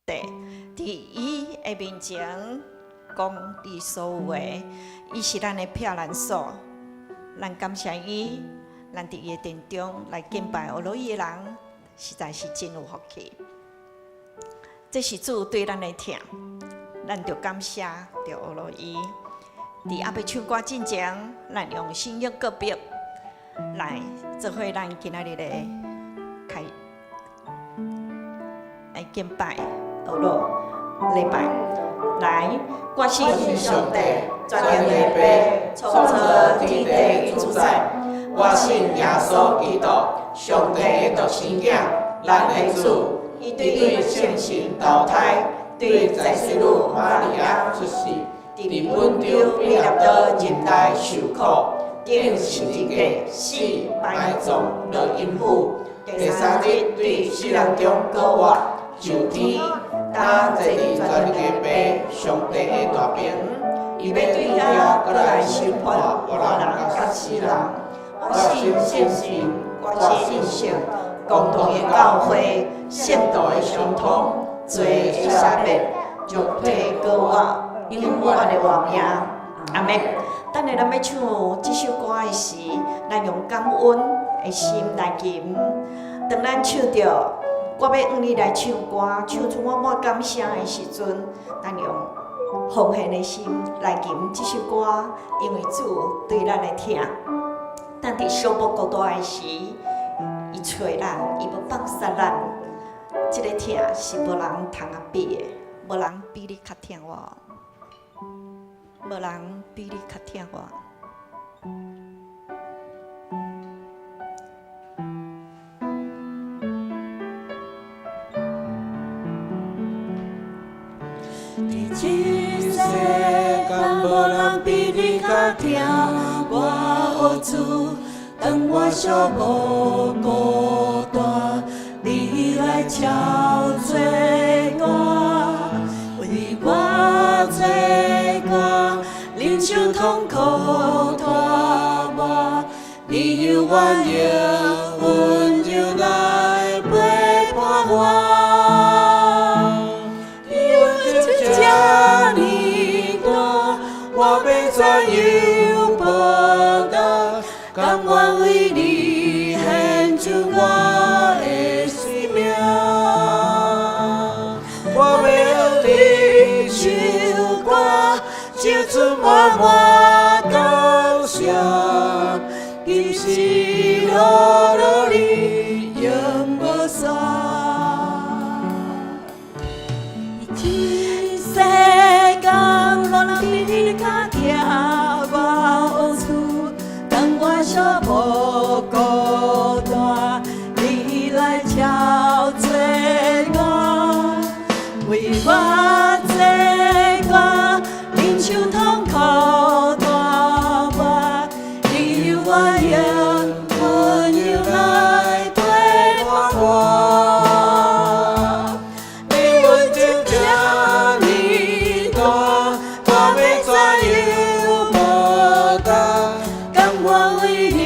帝，佇伊的面前講你所有的，伊是咱的避難所，咱感謝伊，咱佇伊的殿中來敬拜阿羅伊的人，實在是真有福氣。這是主對咱的疼，咱著感謝著阿羅伊。佇猶未唱歌進前，咱用新約告白來做伙咱今仔日的開來敬拜阿羅禮拜。來，我信上帝，全能的父，創造天地的主宰。我信耶穌基督，上帝的獨生囝，咱的主。伊對聖神投胎，對在聖女瑪利亞出世，佇本丟彼拉多任內受苦，釘十字架，死埋葬，落陰府，第三日對死人中復活，上天，擔坐佇全能的父上帝的大爿，伊欲對遐閣來審判活人佮死人。我信聖神，我信聖共同的教會，聖徒的相通，罪的赦免，肉體復活，永遠的活命。阿們。等下咱欲唱這首歌的時，咱用感恩的心來吟。當咱唱著我欲向你來唱歌，唱出滿滿感謝的時陣，咱用奉獻的心來吟這首歌，因為主對咱的疼。咱佇小無孤單的時，伊揣咱，伊無放捨咱。這个疼是無人通仔比的，無人比你較疼我，無人比你較疼我。佇這世間，無人比你較疼我，哦主。當我寂寞孤單，你來撨做我，為我做歌，忍受痛苦拖磨，你猶願用溫柔來陪伴我。你溫情這呢大，我欲怎樣報答？甘願為你獻上我的生命。我欲向你唱歌，唱出滿滿感謝，今世呵咾你永無散。這世間無人比你較疼我，哦主。當我寂寞孤單，你來撨做我，為我做歌，忍受痛苦拖磨，你猶願用溫柔來陪伴我。你溫情這呢大，我欲怎樣報答？甘願為你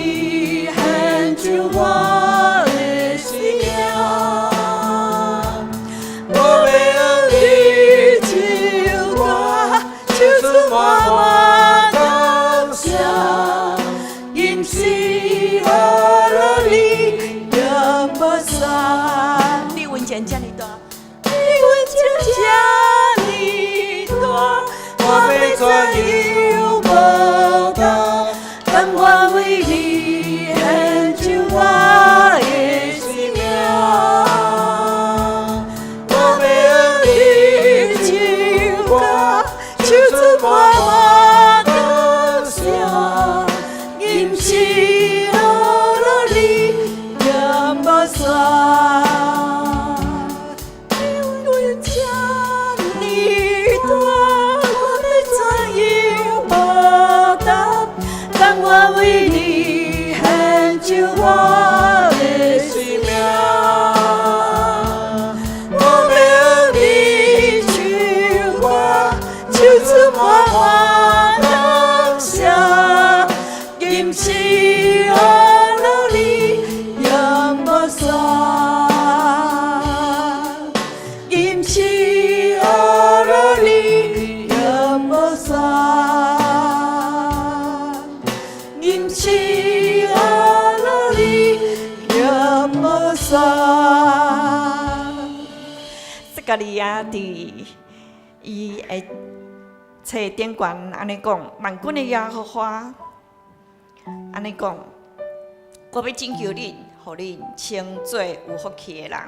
獻上我的生命。我欲向你唱歌，唱出滿滿感謝，今世呵咾你永無散。你溫情這呢大，你溫情這呢大，我欲怎樣報答？甘願為你獻上我的生命。我欲向你唱歌，唱出滿滿感謝，今世呵咾你永無散。你溫情這呢大，我欲怎樣報答？甘願為你獻上我的生命。我欲向你唱歌，唱出滿滿感謝，今世呵咾你永無散。今世稣。撒迦利亚伫伊的册顶悬按呢讲，万军的耶和华按呢讲，我欲拯救恁，予恁稱做有福氣的人。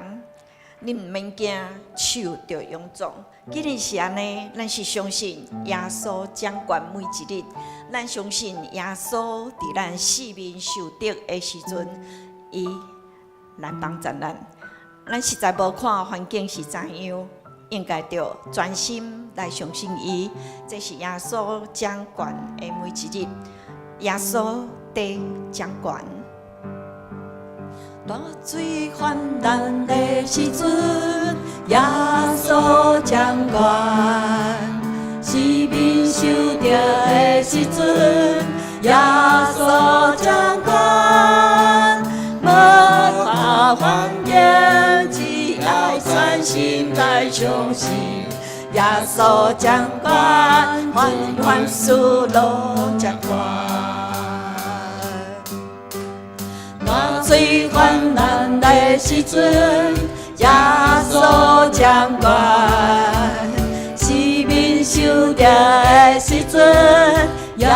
恁毋免驚，手著勇壯。既然是按呢，咱是相信耶穌掌權每一日。咱相信耶穌佇咱四面受敵的時陣，伊來幫助咱。咱實在無看環境是怎樣，應該著專心來相信伊。這是耶穌掌權的每一日，耶穌佇掌權。大水患難的時陣，耶穌掌權；四面受敵的時陣，耶穌掌權。無看環境，只愛專心來相信，耶穌掌權，凡凡事攏掌權。大水患難的時陣，耶穌掌權；四面受敵的時陣，耶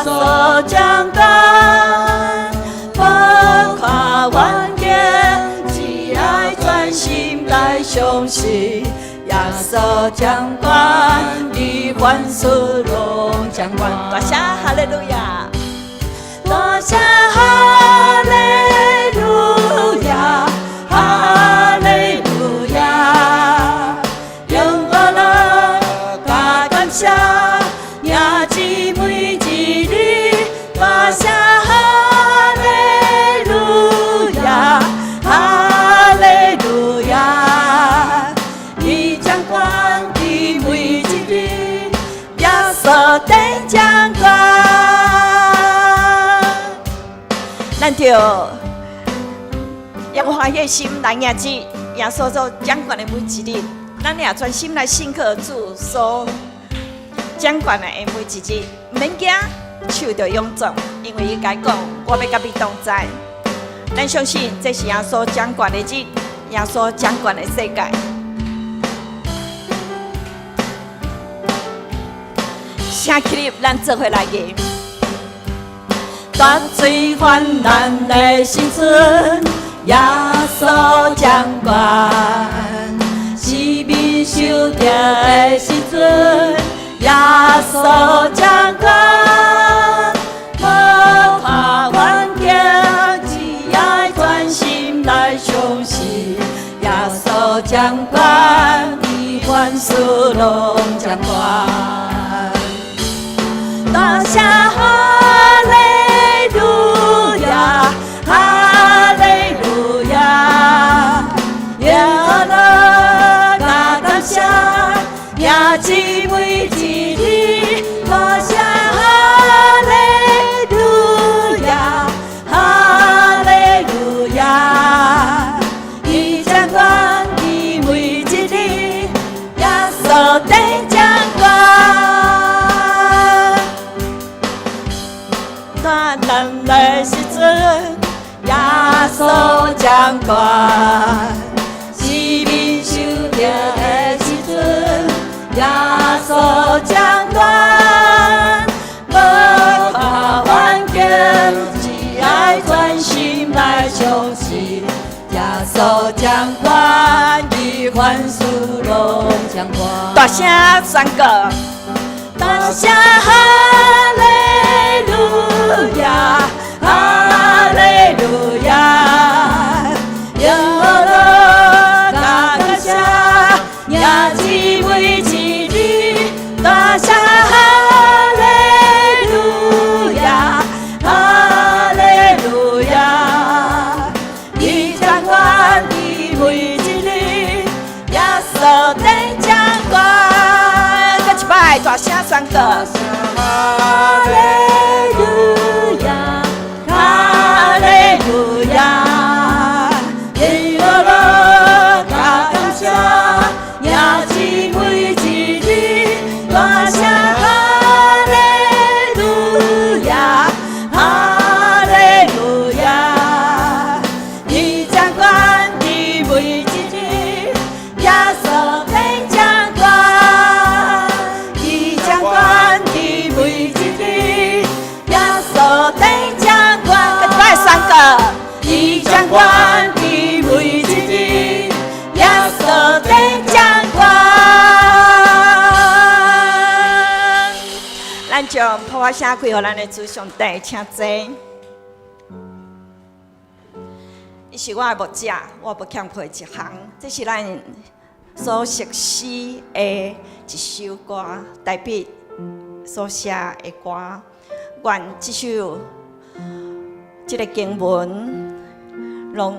穌掌權。無看環境，只愛專心來相信，耶穌掌權，伊凡事攏掌權。大聲哈利路亞！大聲哈利路亞，哈利路亞，用我來加感謝，迎接每一日。大聲哈利路亞，哈利路亞，伊掌權佇每一日，耶穌佇掌權。咱著用歡喜心來迎接耶穌做掌權的每一日，咱也專心來信靠主所掌權的每一日，毋免驚，手著勇壯，因為伊共講，我欲佮你同在。咱相信這是耶穌掌權的日，耶穌掌權的世界。請起立，咱做伙來吟。大水患難的時陣，耶穌掌權；四面受敵的時陣，耶穌掌權。無看環境，只愛專心來相信，耶穌掌權，伊凡事攏掌權。大聲哈利路亞，哈利路亞，耶和華加感謝，迎接每一日。大聲哈利路亞，哈利路亞，伊掌權佇每一日，耶穌佇掌權。大難的時陣，耶穌掌權；四面受敵的時陣，耶穌掌權。無看環境，只愛專心來相信，耶穌掌權，伊凡事攏掌權。大聲宣告，大聲哈利路亞，哈利路亞，耶和華加感謝，迎接每一日。大聲哈利路亞，哈利路亞，伊掌權佇每一日，耶穌佇掌權。閣一擺大聲宣告。哈利路亞，掌權佇每一日，耶穌在掌權。咱將噗仔聲歸予咱的主上帝，請坐。伊是我的牧者，我無欠缺一項。這是咱所熟悉的一首歌，大衛所寫的歌。願這首這个經文，攏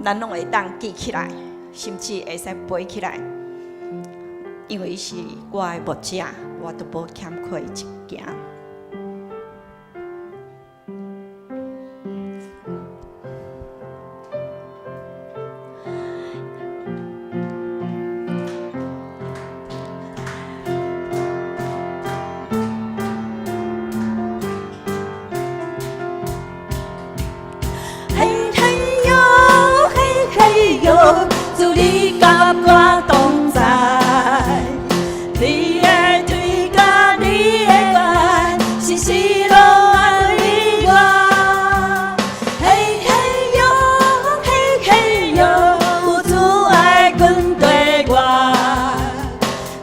咱攏會當記起來，甚至會使背起來。因為伊是我的牧者，我都無欠缺一件。嘿嘿喲，嘿嘿喲，主你佮我同在，你的腿佮你的權，時時攏安慰我。嘿嘿喲，嘿嘿喲，有主愛跟綴我，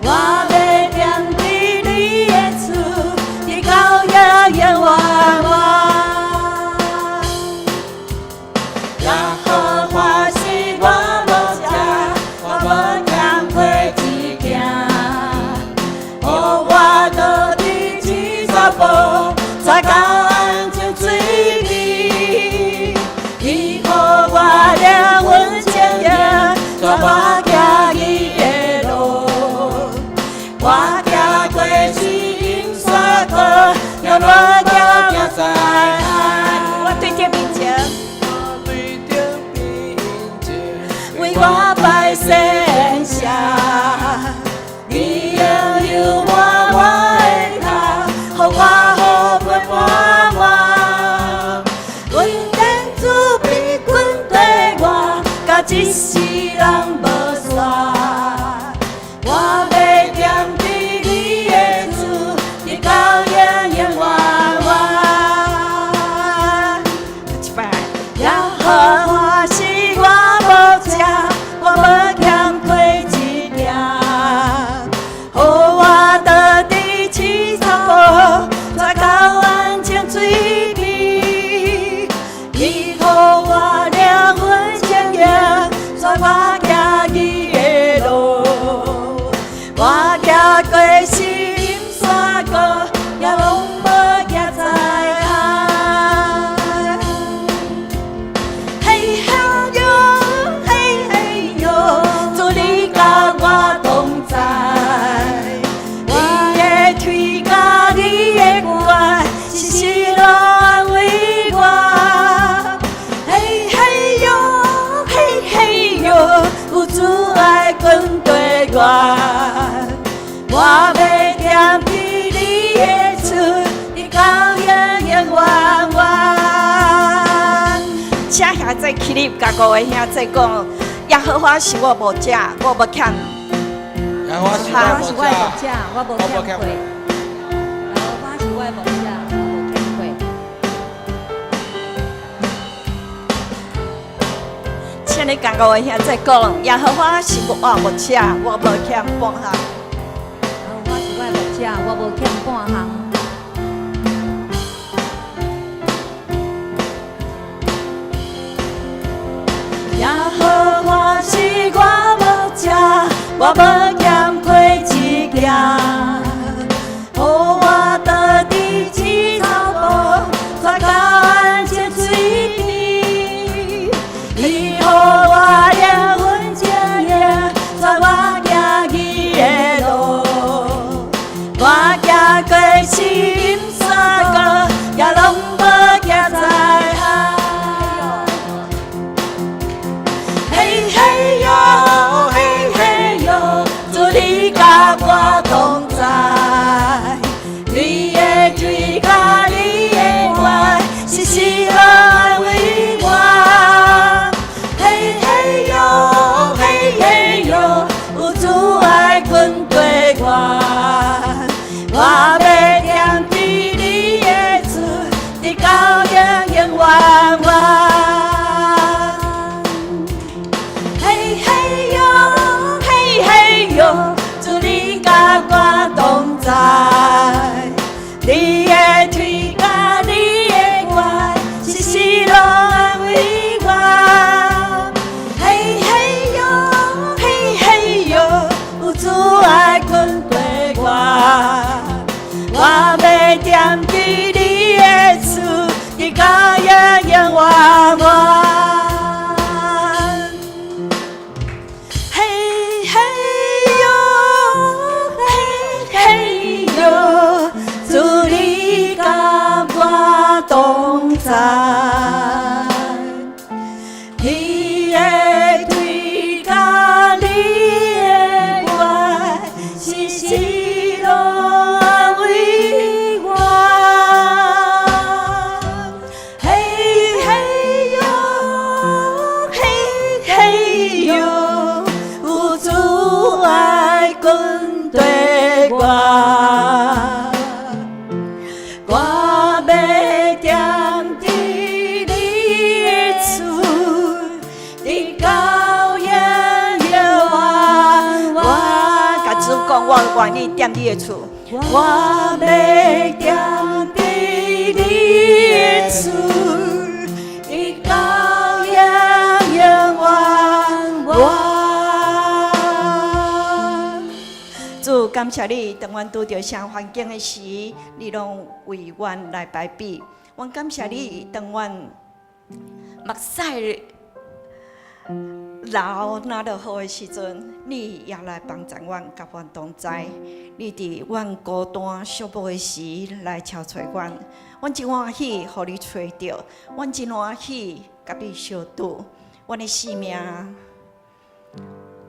我欲踮佇你的厝，直到永永遠遠。耶和華是我牧者，我無欠缺一件。予我倒佇青草埔，帶到安靜水邊。伊予我靈魂清淨，帶我行義的路。我行過死蔭山谷，也無驚災害。我對著面前，對著面前，為我擺設筵席，你用油抹我的頭，予我好杯滿滿。恩典慈悲跟綴我，到這世人無煞。我欲踮佇你的厝，直到永永遠遠。一擺，耶和華是我牧者，我無欠缺一件。予我倒佇青草埔，帶到安靜水邊。伊予我靈魂清淨，帶我行義的路。我行過死蔭山谷，也攏無驚災害。嘿嘿喲，嘿嘿喲，主你佮我同在，你的腿佮你的權，時時攏安慰我。嘿嘿喲，嘿嘿喲，有主愛跟綴我，我欲踮佇你的厝，直到永永遠遠。請兄弟起立，佮各位兄弟講，耶和華是我牧者，我無欠。耶和華是耶和華是我的牧者，我無欠缺。耶和華是我的牧者，我無欠缺。請你佮各位兄弟講，耶和華是我牧者，我無欠半項。耶和華是我的牧者，我無欠半項。耶和華是我牧者，我無欠缺一件。予我倒佇青草埔，帶到安靜水邊。伊予我靈魂清淨，帶我行義的路。我行過死蔭山谷，也攏無驚災害。嘿嘿喲，嘿嘿喲，主講，我願意踮你的厝。我欲踮佇你的厝，直到永永遠遠。主，感謝你，當阮拄著啥環境的時，你攏為阮來排比。阮感謝你，當阮目屎流若落雨的時陣，你也來幫助阮，佮阮同在。你佇阮孤單寂寞的時來敲揣阮，阮真歡喜，予你揣著，阮真歡喜，佮你相拄。阮的生命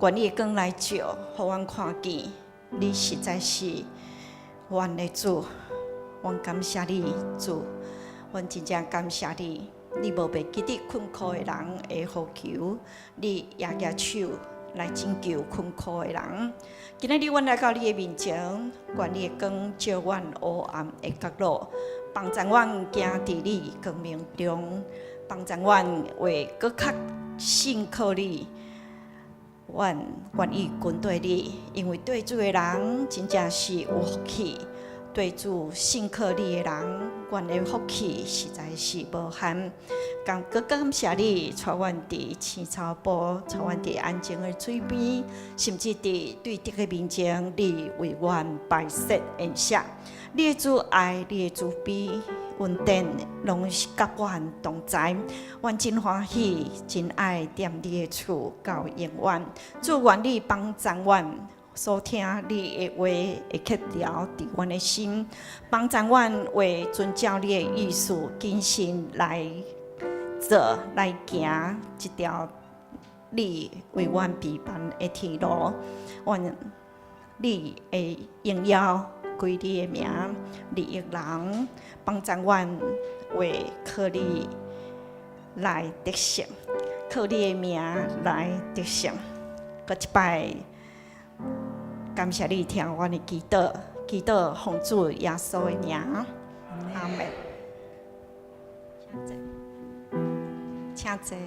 願意光來照，予阮看見，你實在是阮的主。阮感謝你，主，阮真正感謝你。你無袂記得困苦的人的呼求，你也舉手來拯救困苦的人。今仔日阮來到你的面前，願你的光照阮黑暗的角落，幫助阮行佇你光明中，幫助阮會閣較信靠你。阮願意跟隨你，因為對主的人真正是有福氣。對主信靠你的人，阮的福氣實在是無限。感閣感謝你，帶阮佇青草埔，帶阮佇安靜的水邊，甚至佇對敵的面前，你為阮擺設筵席。你的慈愛，你的慈悲，恩典，攏是佮阮同在。阮真歡喜，真愛踮你的厝到永遠。主，願你幫助阮。所聽你的話會刻牢佇阮的心，幫助阮會遵照你的意思，謹慎來做來行這條你為阮備辦的天路。願你的榮耀歸你的名，利益人，幫助阮會靠你來得勝，靠你的名來得勝。閣一擺。感謝你聽阮的祈禱，祈禱奉主耶穌的名，阿門。請坐。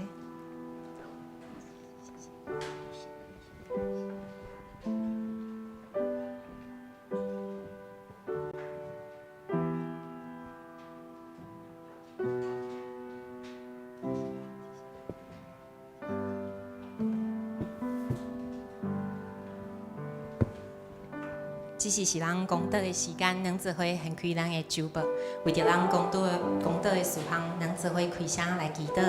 這時是咱講道的時間，咱做伙掀開咱的周報，為著咱講道的事項，咱做伙開聲來祈禱。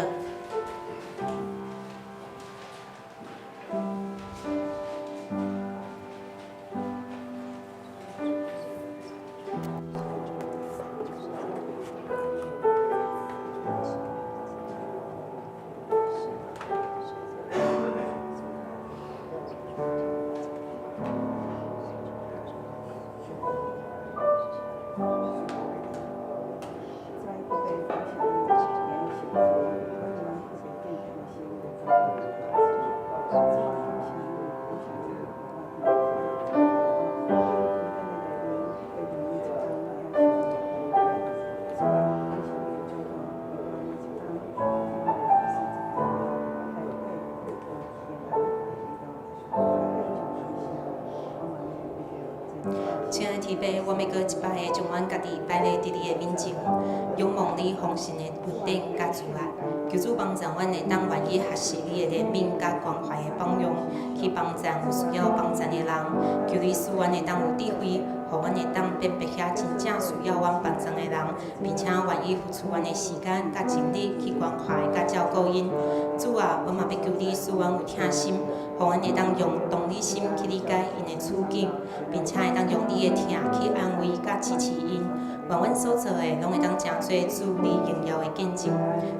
親愛的天父，阮欲閣一擺的將阮家己擺佇你的面前，仰望你豐盛的恩典佮慈愛。求主幫助阮會當願意學習你的憐憫佮關懷的榜樣，去幫助有需要幫助的人。求你賜阮會當有智慧，予阮會當辨別遐真正需要阮幫助的人，並且願意付出阮的時間佮精力去關懷佮照顧𪜶。主啊，阮嘛欲求你賜阮有疼心，予阮會當用同理心去理解𪜶的處境，並且會當用你的疼去安慰佮支持𪜶。願阮所做的，攏會當成做主你榮耀的見證。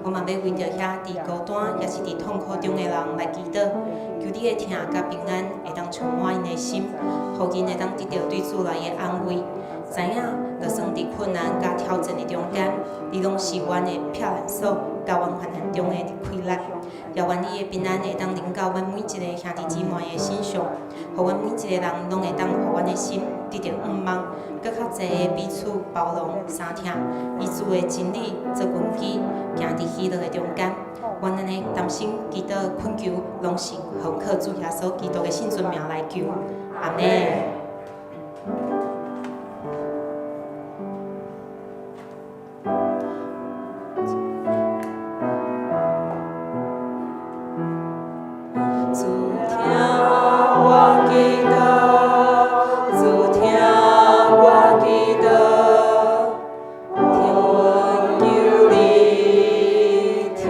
我嘛欲為著遐佇孤單，抑是佇痛苦中的人來祈禱，求你的疼佮平安會當充滿𪜶的心，予𪜶會當得著對主來的安慰。知影就算佇困難佮挑戰的中間，你攏是阮的避難所，佮阮患難中的氣力。也願你的平安會當臨到阮每一个兄弟姊妹的身上，予阮每一个人攏會當予阮的心得著向望，閣較濟的彼此包容、相疼，以主的真理做根基，行佇喜樂的中間。阮按呢同心祈禱懇求，攏是奉靠主耶穌基督的聖尊名來求，阿們。主聽我祈禱，主聽我祈禱，聽阮求你，聽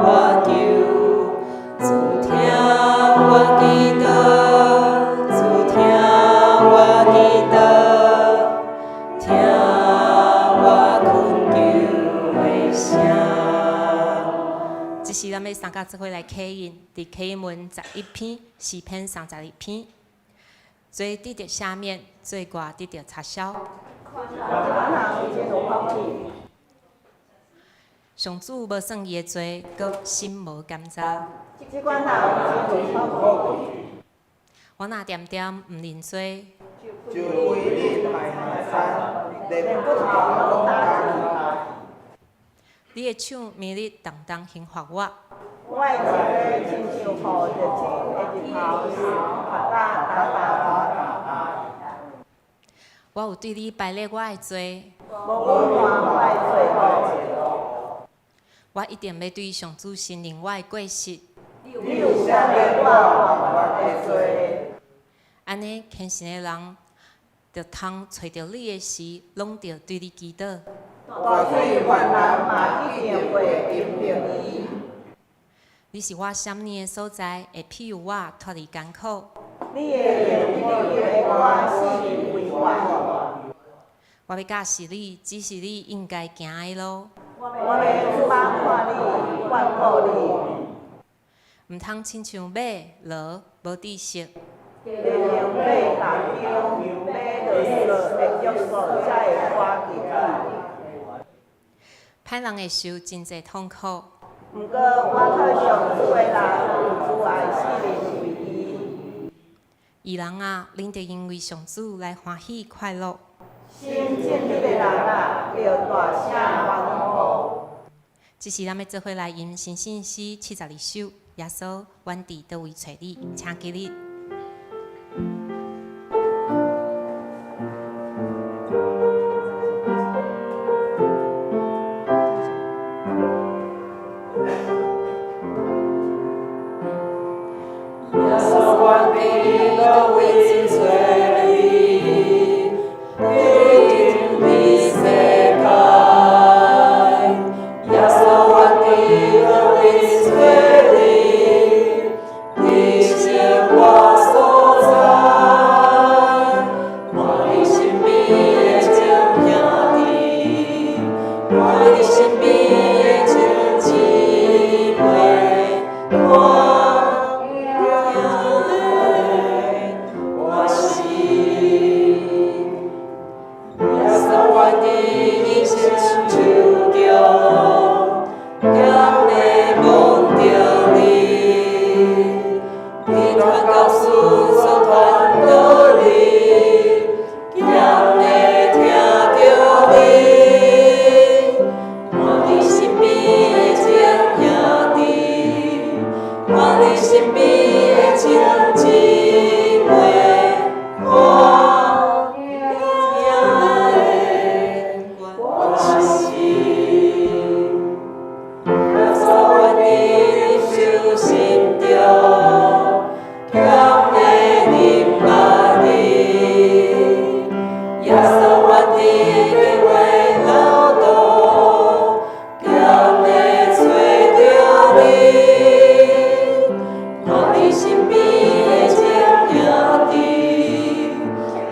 我求，主聽我祈禱，主聽我祈禱，聽我懇求的聲。這是咱欲三家做伙來啟應，佇啟應文11篇，詩篇31篇。罪得著赦免，罪過得著擦消。上主無算伊的罪，閣心無監察。我若恬恬毋認罪，就規日埋山，連骨頭攏焦去。你的手暝日重重刑罰我。我的情緒親像雨熱天的日頭，罰甲焦焦。我有對你排列我的罪，無隱瞞我的罪惡。我一定欲對上主承認我的過失。你有赦免我萬萬的罪。按呢虔誠的人，著通揣著你的時，攏著對你祈禱。大水泛濫嘛一定會淹沒伊。你是我閃匿的所在，會庇佑我脫離艱苦。你的言語為我死為活。我欲教示你，指示你應該行的路。我欲注目看你，堅固你。毋通親像馬、驢無知識。連用馬共韁，馬囉嗦的約束才會趕入去。歹人會受真濟痛苦。毋過，倚靠上主的人有慈愛聖靈為依。義人啊，恁著因為上主來歡喜快樂。心正直的人啊，著大聲歡呼。這是咱欲做伙來吟新信詩72首，耶穌，阮佇佗位揣你，請起立。耶穌，阮佇佗位揣你，你經歷世界。耶穌，阮佇佗位揣你，你是我所在。看你身邊的眾兄弟，看你身邊的眾姊妹，看疼的我心。耶穌，阮佇你親手中，踮咧望著你，你傳教士所傳道理，踮咧聽著你，看你身邊的眾兄弟，看你身邊的眾姊妹，看疼的我心。耶穌，阮佇你手心中，踮咧認捌你。耶穌，阮佇敬畏路途，踮咧揣著你，看你身邊的眾兄弟，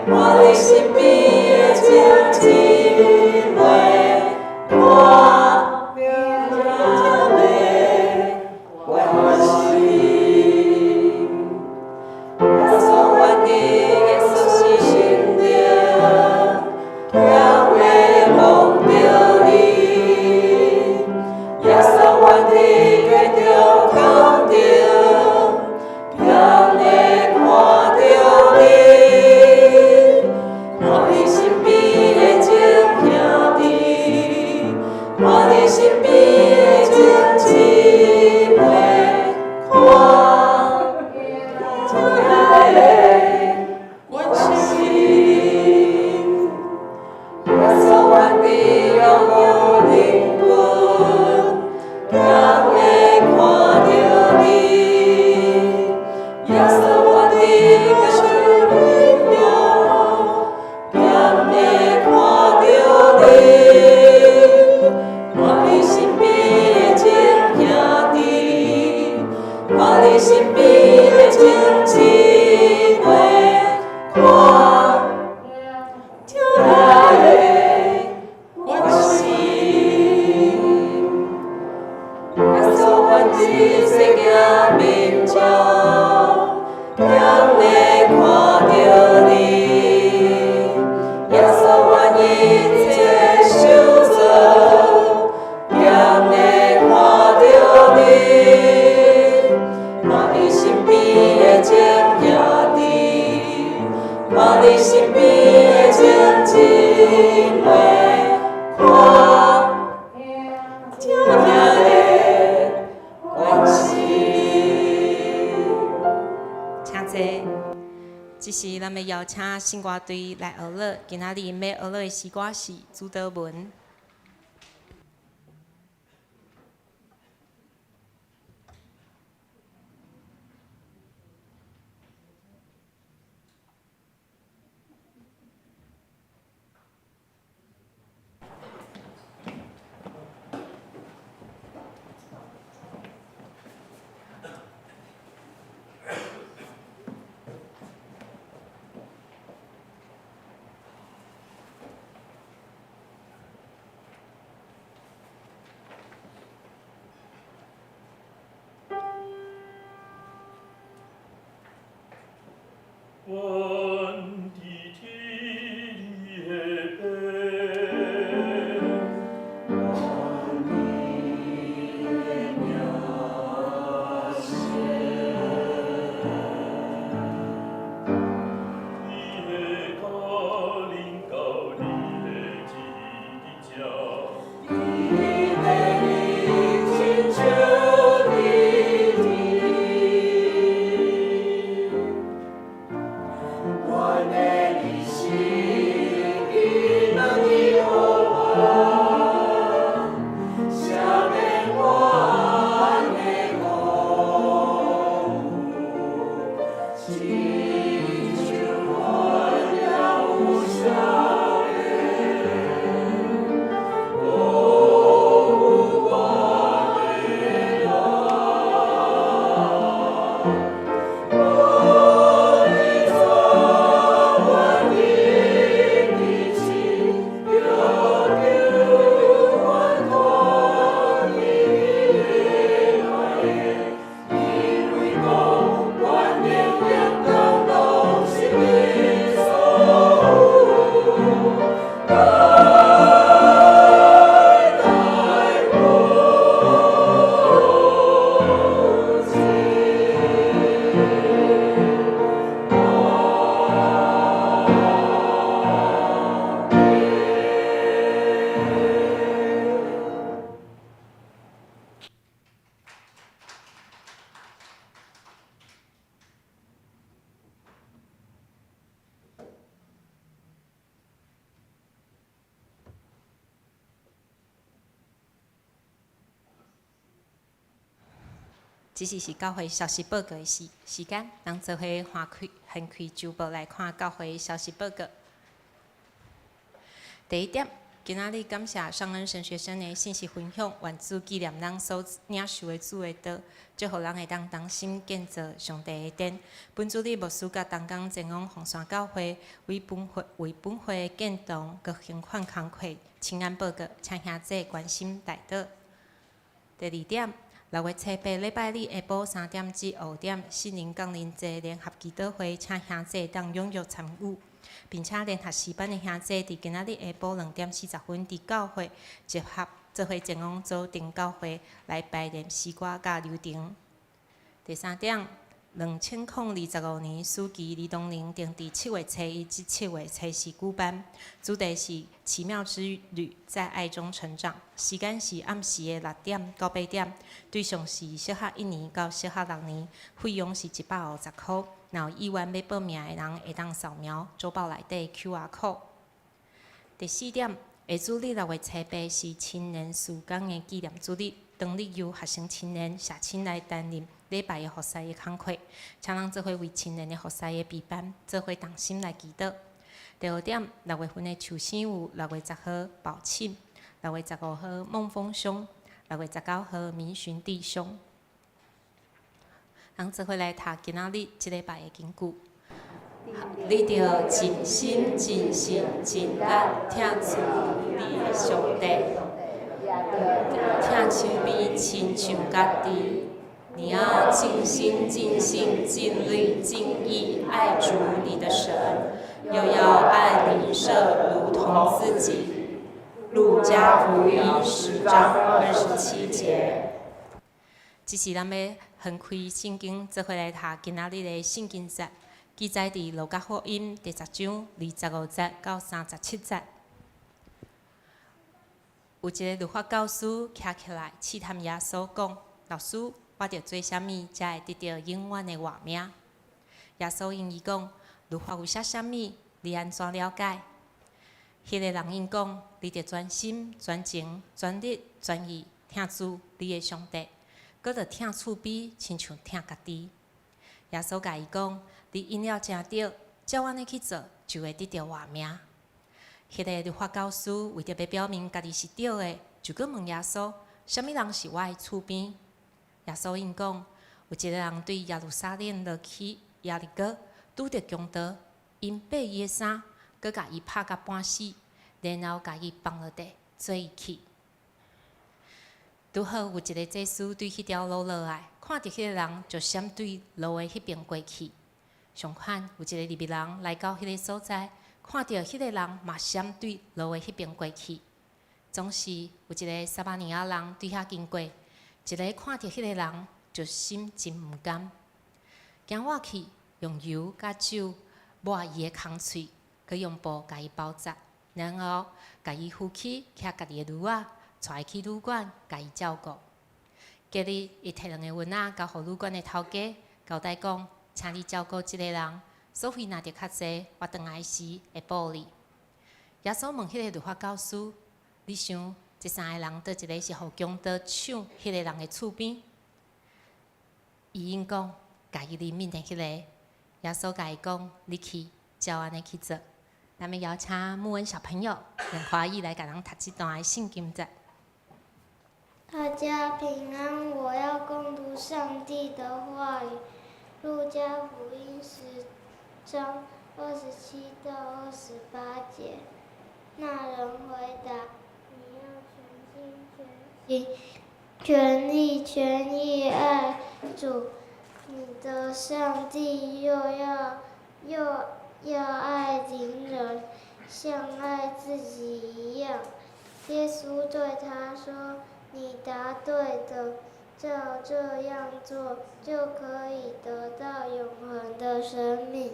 看你身邊的眾姊妹，看疼的我心。耶穌，阮佇耶穌心中，踮咧望著你。耶穌，阮佇基督身邊的情一回，看疼的關心。耶穌阮一世行面前，踮咧看著你。耶穌阮一切受造，踮咧看著你。看你身邊的情兄弟，看你身邊的情姊妹，看疼的關心。請坐。這時，咱欲邀請聖歌隊來學樂。今仔日𪜶欲學樂的詩歌是主禱文。阮佇天的父，願你的名聖，你的國臨到，你的旨意佇這。你的義親像佇天。阮的日時今仔日予阮，赦免阮的誤，親像阮也有赦免辜負阮的人。無你帶阮入危險，著救阮脫離危險，因為國、權能、榮耀攏是你所有，代代無盡。這時是教會消息報告的時時間，咱做伙翻開翻開週報來看教會消息報告。第一點，今仔日感謝尚恩神學生的信息分享，願主紀念咱所領受的主的道，祝予咱會當同心建造上帝的殿。本主日牧師佮同工前往鳳山教會，為本會為本會的建堂閣還款工課請安報告，請兄弟關心代禱。第二點，6月初8禮拜日下晡3點至5點，聖靈降臨節聯合祈禱會，請兄弟當踴躍參與，並且聯合詩班的兄弟佇今仔日下晡2點40分佇教會集合，做伙前往祖定教會來排練詩歌佮流程。第三點，2025年暑期兒童營定佇7月初1至7月初4舉辦，主題是奇妙之旅，在愛中成長。時間是暗時的6點到8點，對象是小學一年到小學六年，費用是150箍。若有意願欲報名的人，會當掃描週報內底 QR code。第四點，下主日6月初8是青年事工的紀念主日，當日由學生青年社青來擔任禮拜的服侍的工課，請咱做伙為青年的服侍的備辦，做伙同心來祈禱。第五點，六月份的壽星有6月10號寶慶，6月15號孟豐兄，6月19號明尋弟兄。咱做伙來讀今仔日這禮拜的經句。你著盡心、盡性、盡力疼主你的上帝，疼身邊親像家己。你要盡心、盡性、盡力、盡意愛主你的神，又要愛鄰舍如同自己。路加福音10章27節。這是咱欲翻開聖經，做伙來讀今仔日的聖經節，記載佇路加福音第十章25節到37節。有一个律法教師徛起來試探耶穌，講：老師，我著做啥物才會得著永遠的活命？耶穌應伊講：律法有寫啥物？你按怎了解？彼个人應講：你著專心、專情、專力、專意疼主你的上帝，閣著疼厝邊，親像疼家己。耶穌共伊講：你應了誠對，照按呢去做，就會得著活命。彼个律法教師為著欲表明家己是對的，就閣問耶穌：啥物人是我的厝邊？耶穌應講：有一个人對耶路撒冷落去耶利哥，拄著強盜，𪜶擘伊的衫，閣共伊拍甲半死，然後共伊放落地，做伊去。拄好有一个祭司對彼條路落來，看著彼个人就閃對路的彼邊過去。相款有一个利未人來到彼个所在，看著彼个人嘛閃對路的彼邊過去。總是有一个撒瑪利亞人對遐經過，一个看著彼个人就心真毋甘，行倚去用油佮酒抹伊的空喙，閣用布共伊包紮，然後共伊扶起，騎家己的驢仔，帶伊去旅館，共伊照顧。隔日，伊提兩个銀仔交予旅館的頭家，交代講：請你照顧這个人，所費若著較濟，我轉來時會報你。耶穌問彼个律法教師：你想，這三个人佗一个是予強盜搶彼个人的厝邊？伊應講：共伊憐憫的彼个。耶穌共伊講：你去，照按呢去做。咱欲邀請穆恩小朋友用華語來共咱讀這段的聖經節。大家平安，我要恭讀上帝的話語，《路加福音》10章27到28節。那人回答：你要全心全心、全力全意愛主你的上帝，又要愛鄰人，像愛自己一樣。耶穌對他說：你答對的，照這樣做，就可以得到永恆的生命。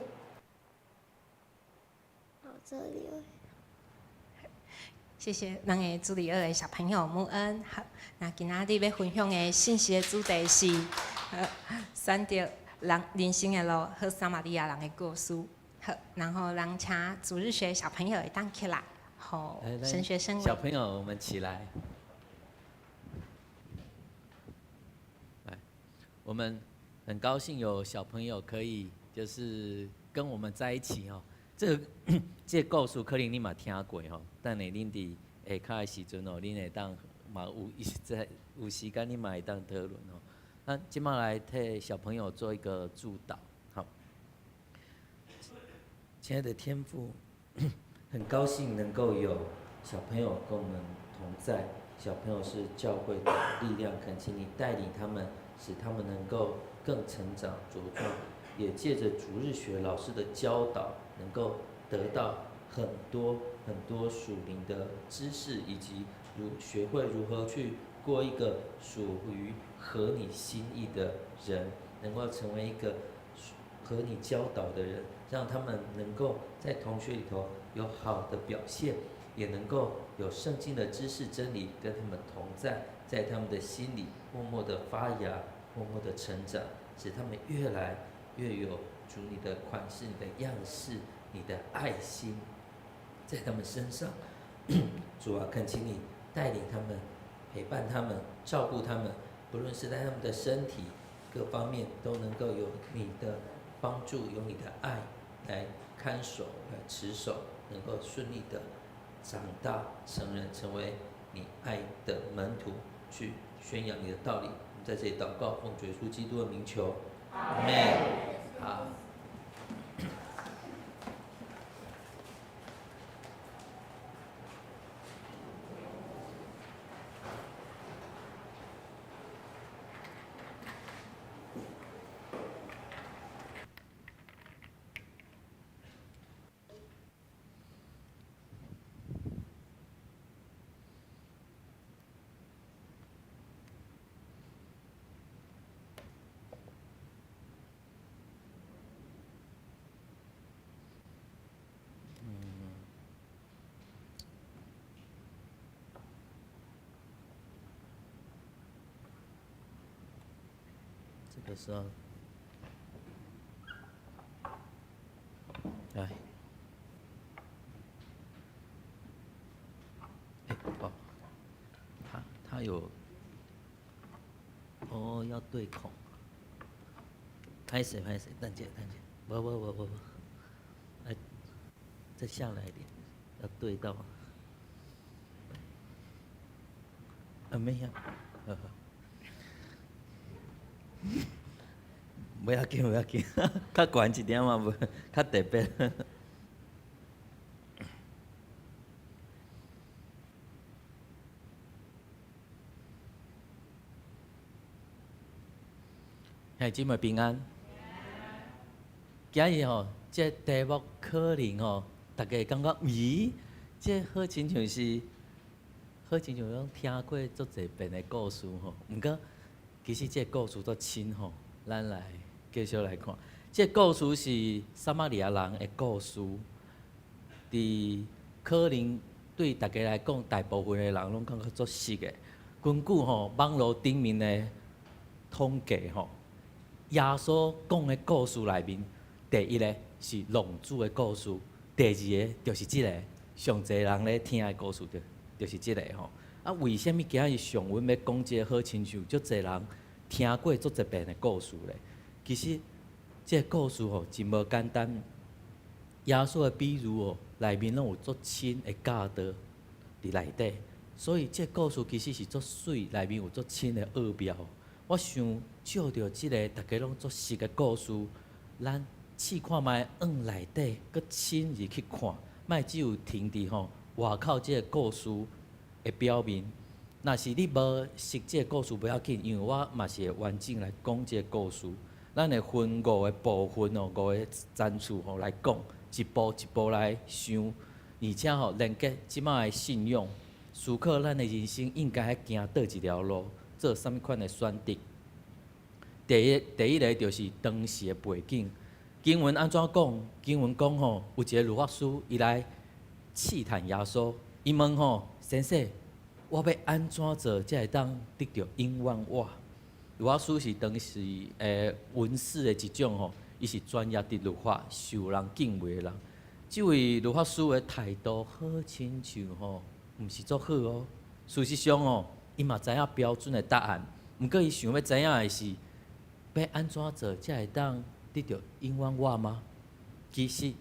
到這裡了。謝謝咱的主日學的小朋友穆恩。好，那今仔日欲分享的信息的主題是選擇人人生的路，好撒瑪利亞人的故事。好，然後咱請主日學小朋友會當起來，好，神學生。小朋友，我們起來。來，我們很高興有小朋友可以就是跟我們在一起哦。這個故事可能你嘛聽過吼，等下恁佇下跤的時陣哦，恁會當嘛有在有時間，你嘛會當討論哦。那這擺來替小朋友做一個祝禱，好。親愛的天父，很高興能夠有小朋友跟我們同在。小朋友是教會的力量，懇請你帶領他們，使他們能夠更成長茁壯，也借着主日學老師的教導，能夠得到很多很多屬靈的知識，以及如學會如何去過一個屬於合你心意的人，能夠成為一個合你教導的人，讓他們能夠在同學裡頭有好的表現，也能夠有聖經的知識真理跟他們同在，在他們的心裡默默的發芽，默默的成長，使他們越來越有主你的款式、你的樣式、你的愛心，在他們身上。主啊，懇請你帶領他們，陪伴他們，照顧他們，不論是在他們的身體各方面，都能夠有你的幫助，有你的愛來看守、來持守，能夠順利的長大成人，成為你愛的門徒，去宣揚你的道理。我們在這裡禱告，奉主耶穌基督的名求。阿們。好。这个时候，来，哎哦，他有，哦，要对孔，拍谢拍谢，等下等下，不不不不不，来，再下来一点，要对到，啊没有，呵呵。不要紧，不要紧，较悬一点嘛，无较特别。兄弟姊妹平安。今日吼，这题目可能吼，大家感觉咦，这好亲像是，好亲像拢听过足济遍的故事吼。毋过，其实这个故事足深吼，咱来继续来看。这个故事是撒玛利亚人的故事，伫可能对大家来讲，大部分的人拢感觉足熟的。根据吼网路顶面的统计吼，耶稣讲的故事内面，第一个是浪子的故事，第二个就是这个上济人咧听的故事，就是这个吼。啊，为啥物今日上阮欲讲这个好亲像足济人听过足济遍的故事咧？其实这个故事吼真无简单。耶稣的比喻哦，内面拢有足深的教导伫内底，所以这个故事其实是足媠，内面有足深的奥妙。我想借著这个大家拢足熟的故事，咱试看觅往内底阁深入去看，莫只有停伫吼外口这个故事的表面。若是你无熟这个故事，无要紧，因为我嘛是会完整来讲这个故事。咱会分五个部分哦，五个层次吼来讲，一步一步来想，而且吼连结这摆的信仰，思考咱的人生应该行佗一条路，做啥物款的选择。第一个就是当时的背景。经文按怎讲？经文讲吼，有一个律法师，伊来试探耶稣，伊问吼，先生，我欲按怎做才会当得著永远活？律法师是当时文士的一种吼，伊是专业伫律法，受人敬畏的人。这位律法师的态度好亲像吼，毋是足好哦。事实上吼，伊嘛知影标准的答案，毋过伊想欲知影的是，欲按怎做才会当得著永远活吗？其实，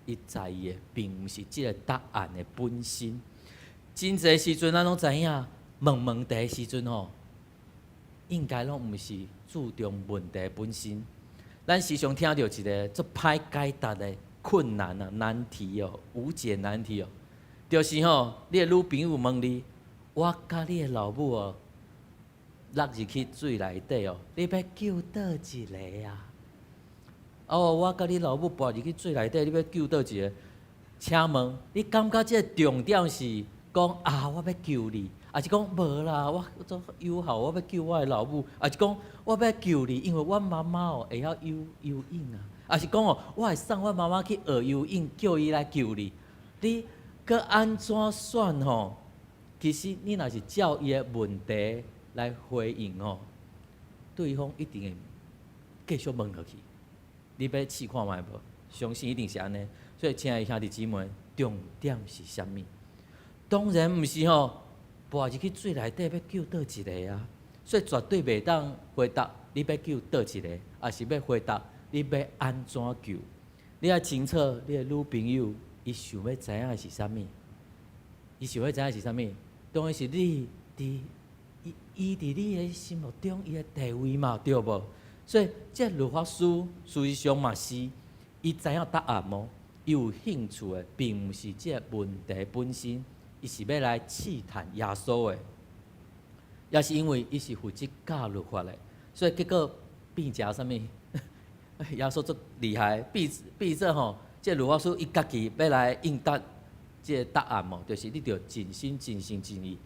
伊在意的并毋是这个答案的本身。真济时阵，咱拢知影，问问题的时阵吼，应该拢毋是注重问题本身。咱时常听著一个足歹解答的困难啊、难题哦、无解难题哦，就是吼，你的女朋友问你，我佮你的老母哦，落入去水内底哦，你欲救佗一个啊？哦，我佮你老母跋入去水内底，你欲救佗一个？请问你感觉这个重点是讲啊，我欲救你，抑是讲无啦，我足友好，我欲救我的老母，抑是讲我欲救你，因为阮妈妈哦会晓游游泳啊，抑是讲哦，我会送阮妈妈去学游泳，叫伊来救你。你阁按怎选吼？其实你若是照伊的问题来回应吼，对方一定会继续问落去。你欲试看觅无？相信一定是按呢。所以，亲爱的兄弟姊妹，重点是啥物？当然毋是吼，跋入去水内底欲救佗一个啊！所以绝对袂当回答你欲救佗一个，抑是欲回答你欲按怎救。你爱清楚，你的女朋友伊想欲知影的是啥物？伊想欲知影是啥物？当然是你伫伊伊伫你的心目中伊的地位嘛，对无？所以這律法師事實上嘛是，伊知影答案哦，伊有興趣的，並毋是這個問題本身，伊是欲來試探耶穌的，也是因為伊是負責教律法的，所以結果變成啥物？耶穌足厲害，變變做吼，這律法師伊家己欲來應答這個答案哦，就是你著盡心盡性盡意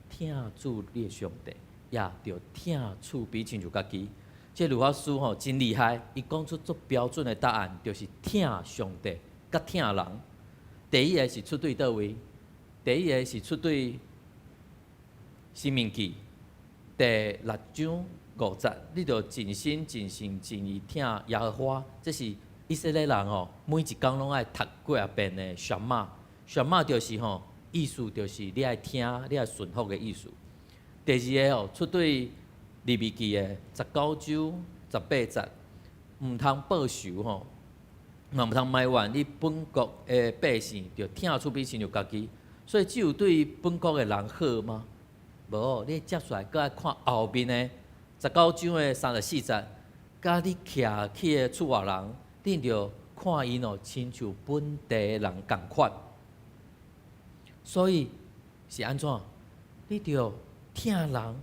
疼主你的上帝，也著疼厝邊親像家己。這律法師吼真厲害，伊講出足標準的答案，就是疼上帝佮疼人。第一个是出對佗位？第一个是出對申命記第六章五節，你著盡心盡性盡意疼耶和華，這是以色列人吼每一工攏愛讀幾仔遍的什瑪。什瑪就是吼意思就是你愛聽，你愛順服的意思。第二个吼出對利未記的十九章十八節，毋通報仇吼，嘛毋通埋怨你本國的百姓，著疼厝邊親像家己。所以只有對本國的人好嗎？無，你接落來閣愛看後面的十九章的三十四節，佮你徛去的厝外人，你著看𪜶哦，親像本地人仝款。所以是按怎？你著疼人。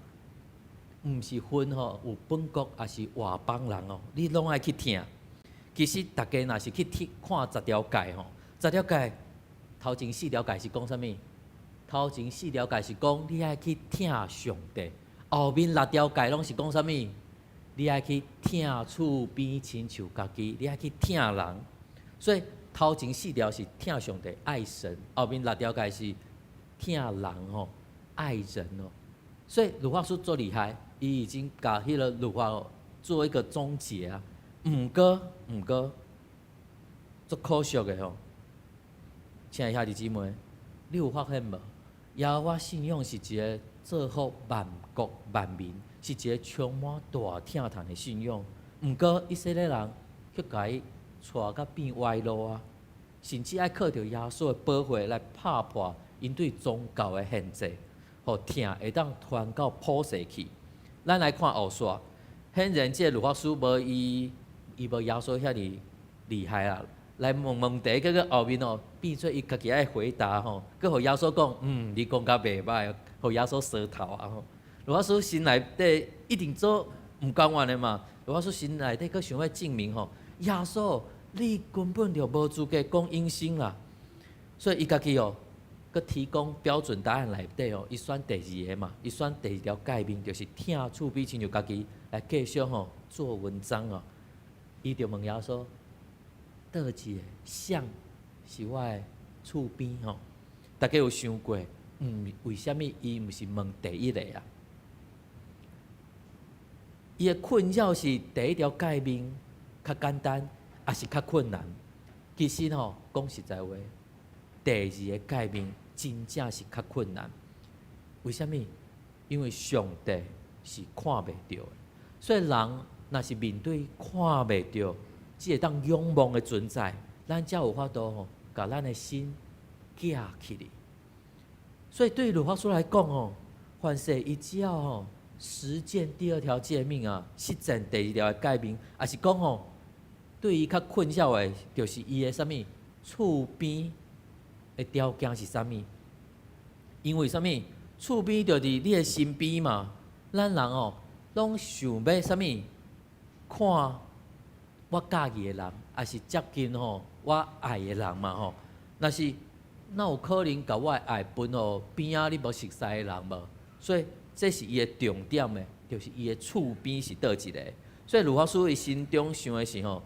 毋是分吼，有本國抑是外邦人哦，你攏愛去疼。其實大家若是去聽看十條誡吼，十條誡頭前四條誡是講啥物？頭前四條誡是講你愛去疼上帝，後面六條誡攏是講啥物？你愛去疼厝邊親像家己，你愛去疼人。所以頭前四條是疼上帝愛神，後面六條誡是疼人吼，愛人哦。所以律法師足厲害，伊已經共彼个律法做一個總結啊。毋過，足可惜的吼。親愛兄弟姊妹，你有發現無？耶和華信仰是一个造福萬國萬民，是一个充滿大疼痛的信仰。毋過以色列人卻共伊帶甲變歪路啊，甚至愛靠著耶穌的寶血來拍破𪜶對宗教的限制，予疼會當傳到普世去。咱來看後續，顯然這个律法師無伊，伊無耶穌遐爾厲害啊！來問問題，結果後面哦變做伊家己愛回答吼，閣予耶穌講，你講甲袂䆀，予耶穌相頭啊吼。律法師心內底一定做毋甘願的嘛，律法師心內底閣想欲證明吼，耶穌你根本就無資格講永生啦，所以伊家己哦，閣提供標準答案內底哦，伊選第二个嘛，伊選第二條誡命，就是疼厝邊親像家己來繼續吼做文章哦。伊就問耶穌，佗一个誰是我的厝邊吼？大家有想過，為啥物伊毋是問第一个啊？伊的困擾是第一條誡命較簡單，抑是較困難？其實吼，講實在話，第二个誡命真正是較困難。為啥物？因為上帝是看袂著的，所以人若是面對看袂著，只會當仰望的存在，咱才有法度吼，共咱的心寄起去。所以對律法師來講吼，凡事伊只要吼實踐第二條誡命啊，實踐第二條的誡命，抑是講吼，對伊較困擾的，就是伊的啥物厝邊的條件是啥物？因為啥物？厝邊就佇你的身邊嘛。咱人哦，攏想欲啥物？看我佮意的人，抑是接近吼我愛的人嘛吼。若是哪有可能共我的愛分予邊仔你無熟似的人無？所以這是伊的重點的，就是伊的厝邊是佗一个。所以律法師伊心中想的是吼，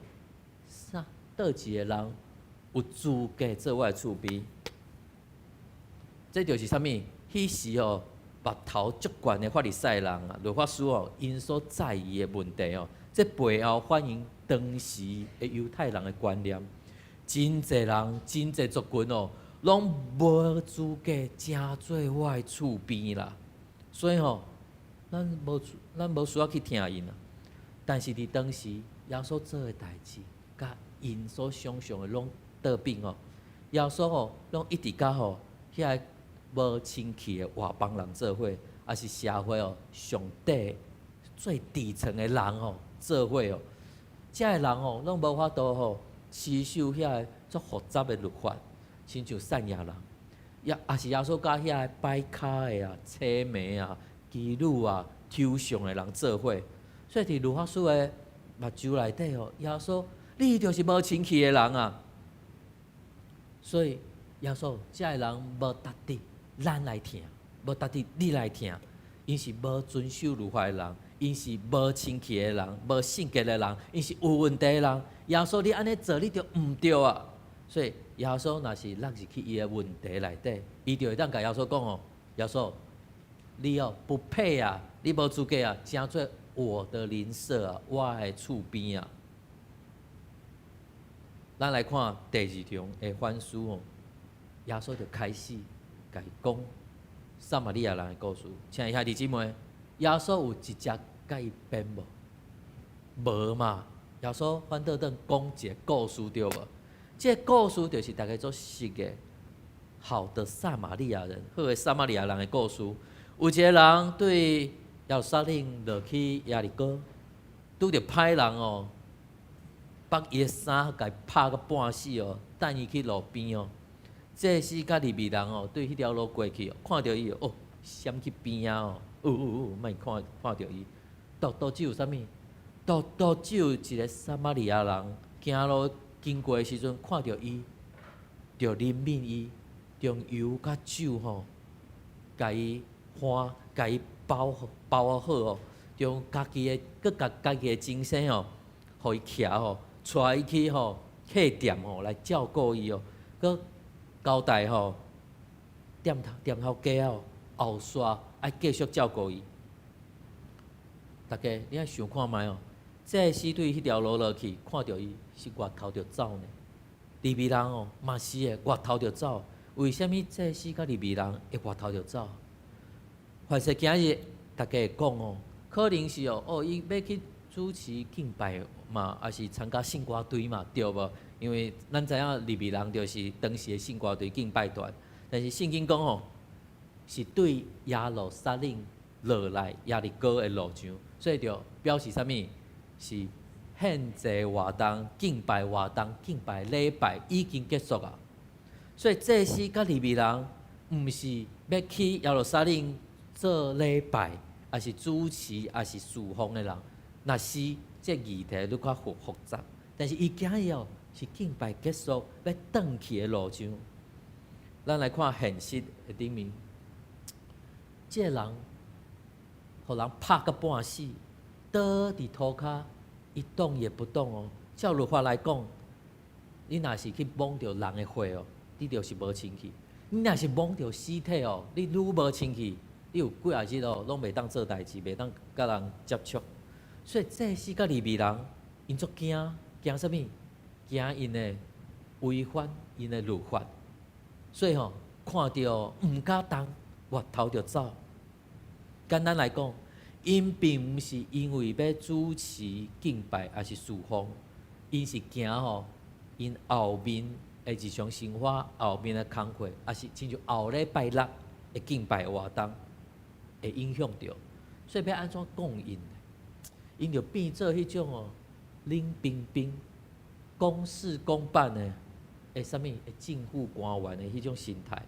啥佗一个人有資格做我的厝邊？這就是啥物？彼時吼，目頭足懸的法利賽人啊，律法師哦，𪜶所在意的問題哦，這背後反映當時的猶太人的觀念，真濟人、真濟族群哦，攏無資格成做我的厝邊啦。所以吼，咱無需要去疼𪜶啊。但是佇當時，耶穌做的代誌，佮𪜶所想象的攏倒反哦。耶穌吼，攏一直佮吼遐个無親戚的外邦人做伙，抑是社會哦上底最底層的人吼做伙哦。遮的人吼，攏無法度吼，持守遐个足複雜的律法，親像撒亞人，也是耶穌佮遐个擺跤的啊、吹糜啊、妓女啊、抽象的人做伙。所以佇律法師的目睭內底吼，耶穌，你就是無清氣的人啊！所以耶穌，遮的人無值得咱來疼，無值得你來疼，𪜶是無遵守律法的人，𪜶是無清氣的人，無聖潔的人，𪜶是有問題的人。耶穌，你按呢做，你就毋對啊！所以耶穌若是落入去伊的問題內底，伊就會當共耶穌講哦：耶穌，你哦不配啊，你無資格啊，成做我的鄰舍啊，我的厝邊啊。咱來看第二場的反思哦，耶穌就開始共伊講撒瑪利亞人的故事。親愛兄弟姊妹，耶穌有直接共伊辯無？無嘛？耶穌反倒轉講一个故事對無？這个故事就是大家足熟的，好的撒瑪利亞人，好的撒瑪利亞人的故事。有一个人對耶路撒冷落去耶利哥，拄著歹人哦，縛伊的衫，共伊拍甲半死哦，擲伊去路邊哦。祭司佮利未人哦，對彼條路過去哦，看著伊哦，閃去邊仔哦，哦哦哦，莫看看著伊。獨獨只有啥物？獨獨只有一个撒瑪利亞人行路經過的時陣，看著伊，就憐憫伊，用油佮酒吼，共伊換，共伊包包好哦，用家己的，閣共家己的精神哦，予伊徛吼，帶伊去吼客店吼來照顧伊哦，閣交代吼店頭家哦，後續愛繼續照顧伊。大家你愛想看覓哦？祭司對彼條路落去，看著伊是越頭就走呢。利未人哦，嘛是會越頭就走。為啥物祭司佮利未人會越頭就走？凡是今日大家會講哦，可能是哦，哦，伊欲去主持敬拜嘛，抑是參加聖歌隊嘛，對無？因為咱知影利未人就是當時的聖歌隊敬拜團。但是聖經講吼，是對耶路撒冷落來耶利哥的路上，所以就表示啥物？是獻祭活動、敬拜活動、敬拜禮拜已經結束啊。所以祭司佮利未人，毋是欲去耶路撒冷做禮拜，抑是主持，抑是侍奉的人。若是這議題愈較複雜，但是伊今日哦是敬拜結束欲轉去的路上。咱來看現實的頂面，這個人予人拍甲半死，倒佇塗跤，一動也不動哦。照律法來講，你若是去摸著人的血哦，你就是無清氣；你若是摸著屍體哦，你愈無清氣，你有幾仔日哦，攏袂當做代誌，袂當佮人接觸。所以祭司佮利未人，𪜶足驚，驚啥物？驚𪜶的違反𪜶的律法。所以吼，看著毋敢動，越頭就走。簡單來講，𪜶並毋是因為欲主持敬拜，抑是侍奉，𪜶是驚吼，𪜶後面的日常生活後面的工課，抑是親像後禮拜六的敬拜活動會影響著。所以欲按怎講𪜶？𪜶就變做彼種哦，冷冰冰、公事公辦的，的啥物？的政府官員的彼種心態。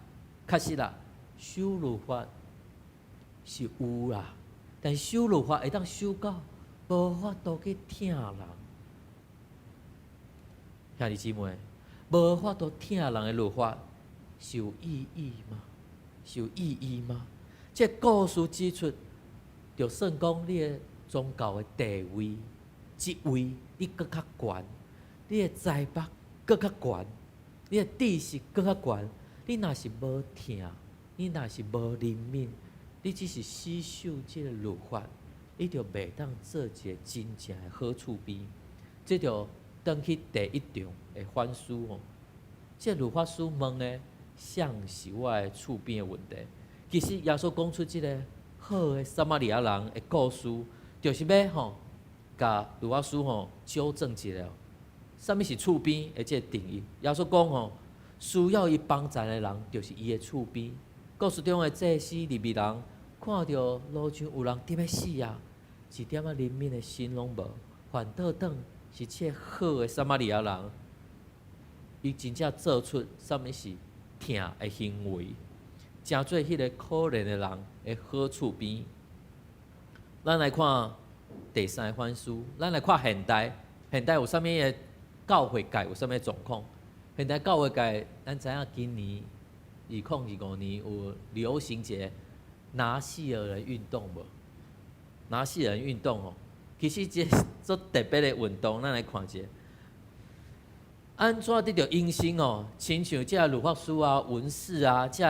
確實啦，守律法是有啦，但是守律法會當守到無法度去疼人。兄弟姊妹，無法度疼人的律法是有意義嗎？是有意義嗎？這故事指出，就算講你的宗教的地位、職位，你閣較懸；你的財帛閣較懸，你的知識閣較懸。你若是無疼，你若是無憐憫，你只是死守這个律法，你就袂當做一个真正的好厝邊。這就轉去第一場的反思吼。這律法師問的，誰是我的厝邊的問題？其實耶穌講出這个好的撒瑪利亞人的故事，就是欲吼，共律法師吼糾正一下。啥物是厝邊的這个定義？耶穌講吼，需要伊幫助的人，就是伊的厝邊。故事中的祭司利未人，看著路上有人佇欲死啊，一點仔憐憫的心攏無，反倒轉是這个好的撒瑪利亞人，伊真正做出啥物是疼的行為，成做彼个可憐的人的好厝邊。咱來看第三个反思，咱來看現代，現代有啥物的教會界有啥物狀況？現代教會界，咱知影今年2025年有流行一个拿細耳人運動無？拿細耳人運動哦，其實這足特別的運動，咱來看一下。按怎得著永生哦？親像這律法師啊、文士啊，這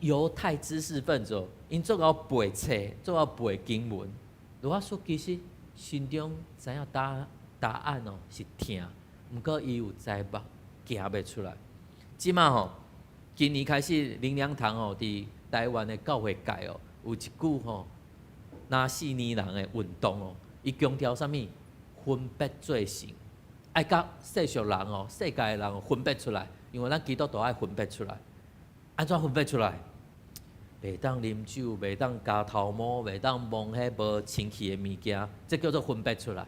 猶太知識分子，𪜶足𠢕背冊，足𠢕背經文。律法師其實心中知影答案哦是疼，毋過伊有災目行袂出來。這馬吼，今年開始靈糧堂哦，佇台灣的教會界哦，有一句吼，拿細耳人的運動哦，伊強調啥物？分別做聖，愛佮世俗人哦，世界的人分別出來，因為咱基督徒愛分別出來。按怎分別出來？袂當啉酒，袂當鉸頭毛，袂當摸彼無清氣的物件，這叫做分別出來。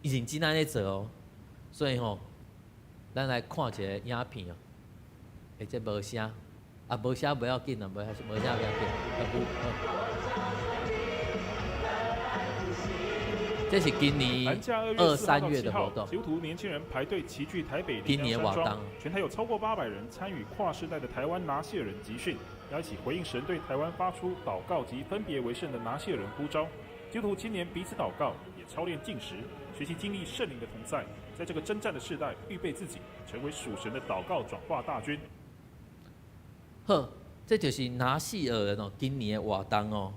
伊認真按呢做哦，所以吼，咱來看一个影片哦。欸，這無聲，啊無聲無要緊啊，無聲無要緊。這是今年二三月的活動。基督徒年輕人排隊齊聚台北今年活動，全台有超過800人參與跨世代的台灣拿細耳人集訓，要一起回應神對台灣發出禱告及分別為聖的拿細耳人呼召。基督徒青年彼此禱告，也操練禁食，學習經歷聖靈的同在，在這個征戰的世代，預備自己成為屬神的禱告轉化大軍。好，這就是拿細耳人哦，今年的活動哦。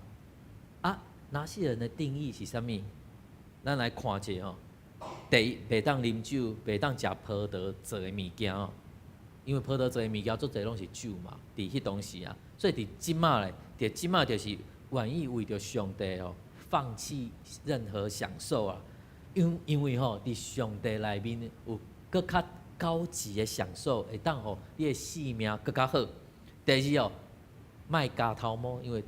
啊，拿細耳人的定義是啥物？咱來看一下哦。第一，袂當啉酒，袂當食葡萄做的物件哦，因為葡萄做的物件足濟攏是酒嘛，佇彼當時啊，所以佇這馬咧，佇這馬就是願意為著上帝哦，放棄任何享受啊，因為吼，佇上帝內面有閣較高級的享受，會當予你的性命閣較好。第二哦，莫鉸頭毛，因為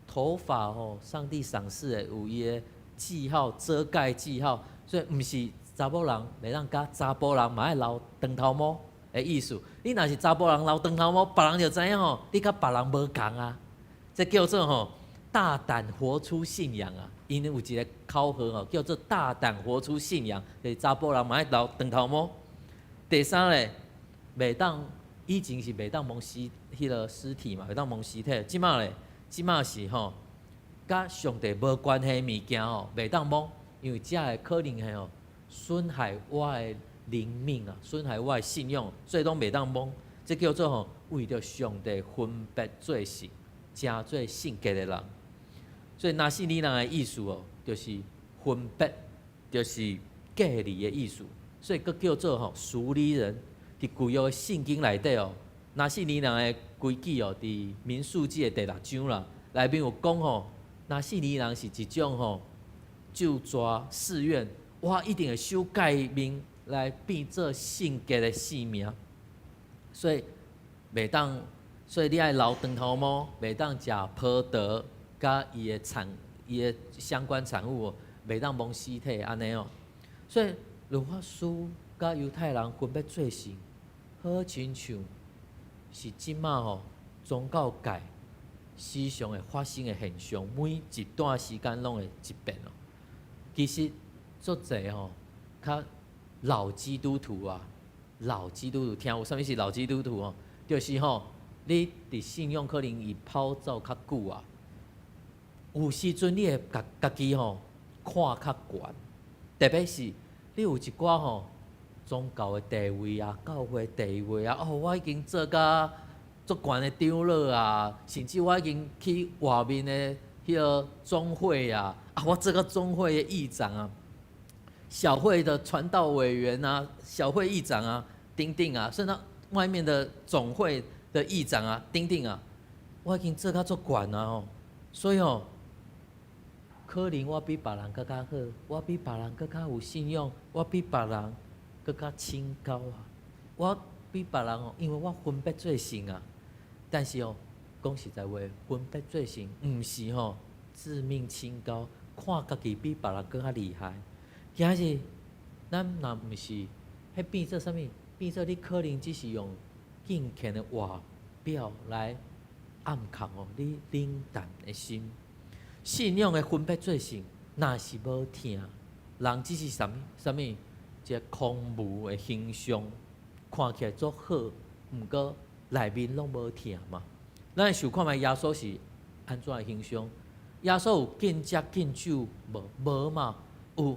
頭髮吼，上帝賞賜的有伊的記號遮蓋記號，所以毋是查某人袂當佮查埔人嘛愛留長頭毛的意思。你若是查埔人留長頭毛，別人就知影吼，你佮別人無仝啊。這叫做吼大膽活出信仰啊！𪜶有一個口號吼，叫做大膽活出信仰，就是查埔人嘛愛留長頭毛。第三咧，袂當以前是袂當摸屍彼个屍體嘛，袂當摸屍體。這馬咧，這馬是吼，佮上帝無關係的物件吼，袂當摸，因為這會可能會吼損害我的靈命啊，損害我的信仰，所以攏袂當摸。這叫做吼為著上帝分別做聖，成做聖潔的人。所以拿細耳人的意思哦，就是分別，就是隔離的意思。所以閣叫做吼屬離人。佇舊約的聖經內底哦，拿細耳人的規矩哦，佇民數記的第六章啦，內面有講吼，拿細耳人是一種吼，咒詛誓願，我一定會守誡命來變做聖潔的性命。所以袂當，所以你愛留長頭毛，袂當食葡萄佮伊的相關產物哦，袂當摸屍體按呢哦。所以律法師佮猶太人分別做聖，好親像是這馬吼宗教界時常會發生的現象，每一段時間攏會一變哦。其實足濟吼，較老基督徒啊，老基督徒聽有啥物是老基督徒哦？就是吼，你佇信仰可能已跑走較久啊，有時陣你會共家己吼看較懸，特別是你有一寡吼宗教的地位啊、教會地位啊，哦，我已經做甲足懸的長老啊，甚至我已經去外面的彼个總會啊，啊，我做甲總會的議長啊，小會的傳道委員啊，小會議長啊，等等啊，甚至外面的總會的議長啊，等等啊，我已經做甲足懸啊吼，所以吼，可能我比別人閣較好，我比別人閣較有信仰，我比別人閣較清高啊，我比別人哦，因為我分別做聖啊。但是哦，講實在話，分別做聖，毋是吼自命清高，看家己比別人閣較厲害。今日咱若毋是，彼變做啥物？變做你可能只是用敬虔的外表來掩藏哦，你冷淡的心。信仰的分別做聖，若是無疼，人只是啥物？啥物？一个空無的形象，看起來足好，毋過內面攏無疼嘛。咱來想看覓耶穌是按怎的形象？耶穌有禁食禁酒無？無嘛？有。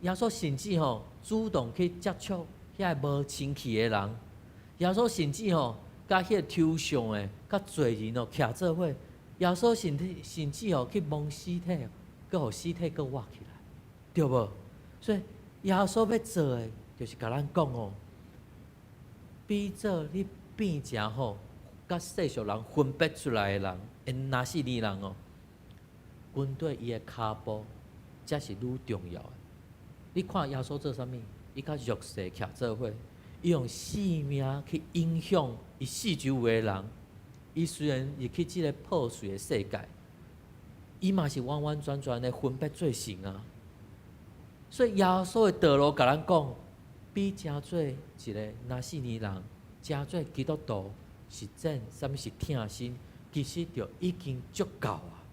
耶穌甚至吼主動去接觸遐個無清氣的人。耶穌甚至吼佮彼個抽象的、佮罪人哦徛做伙。耶穌甚至吼去摸屍體，閣予屍體閣活起來，對無？所以耶穌欲做的，就是共咱講哦，比做你變成吼，佮世俗人分別出來的人，𪜶拿細耳人哦，跟綴伊的跤步，才是愈重要的。你看耶穌做啥物？伊佮弱勢徛做伙，伊用生命去影響伊四周圍的人。伊雖然入去這个破碎的世界，伊嘛是完完全全的分別做聖啊。所以耶穌的道路共咱講，比成做一个拿細耳人，成做基督徒，實踐啥物是疼心，其實就已經足夠啊。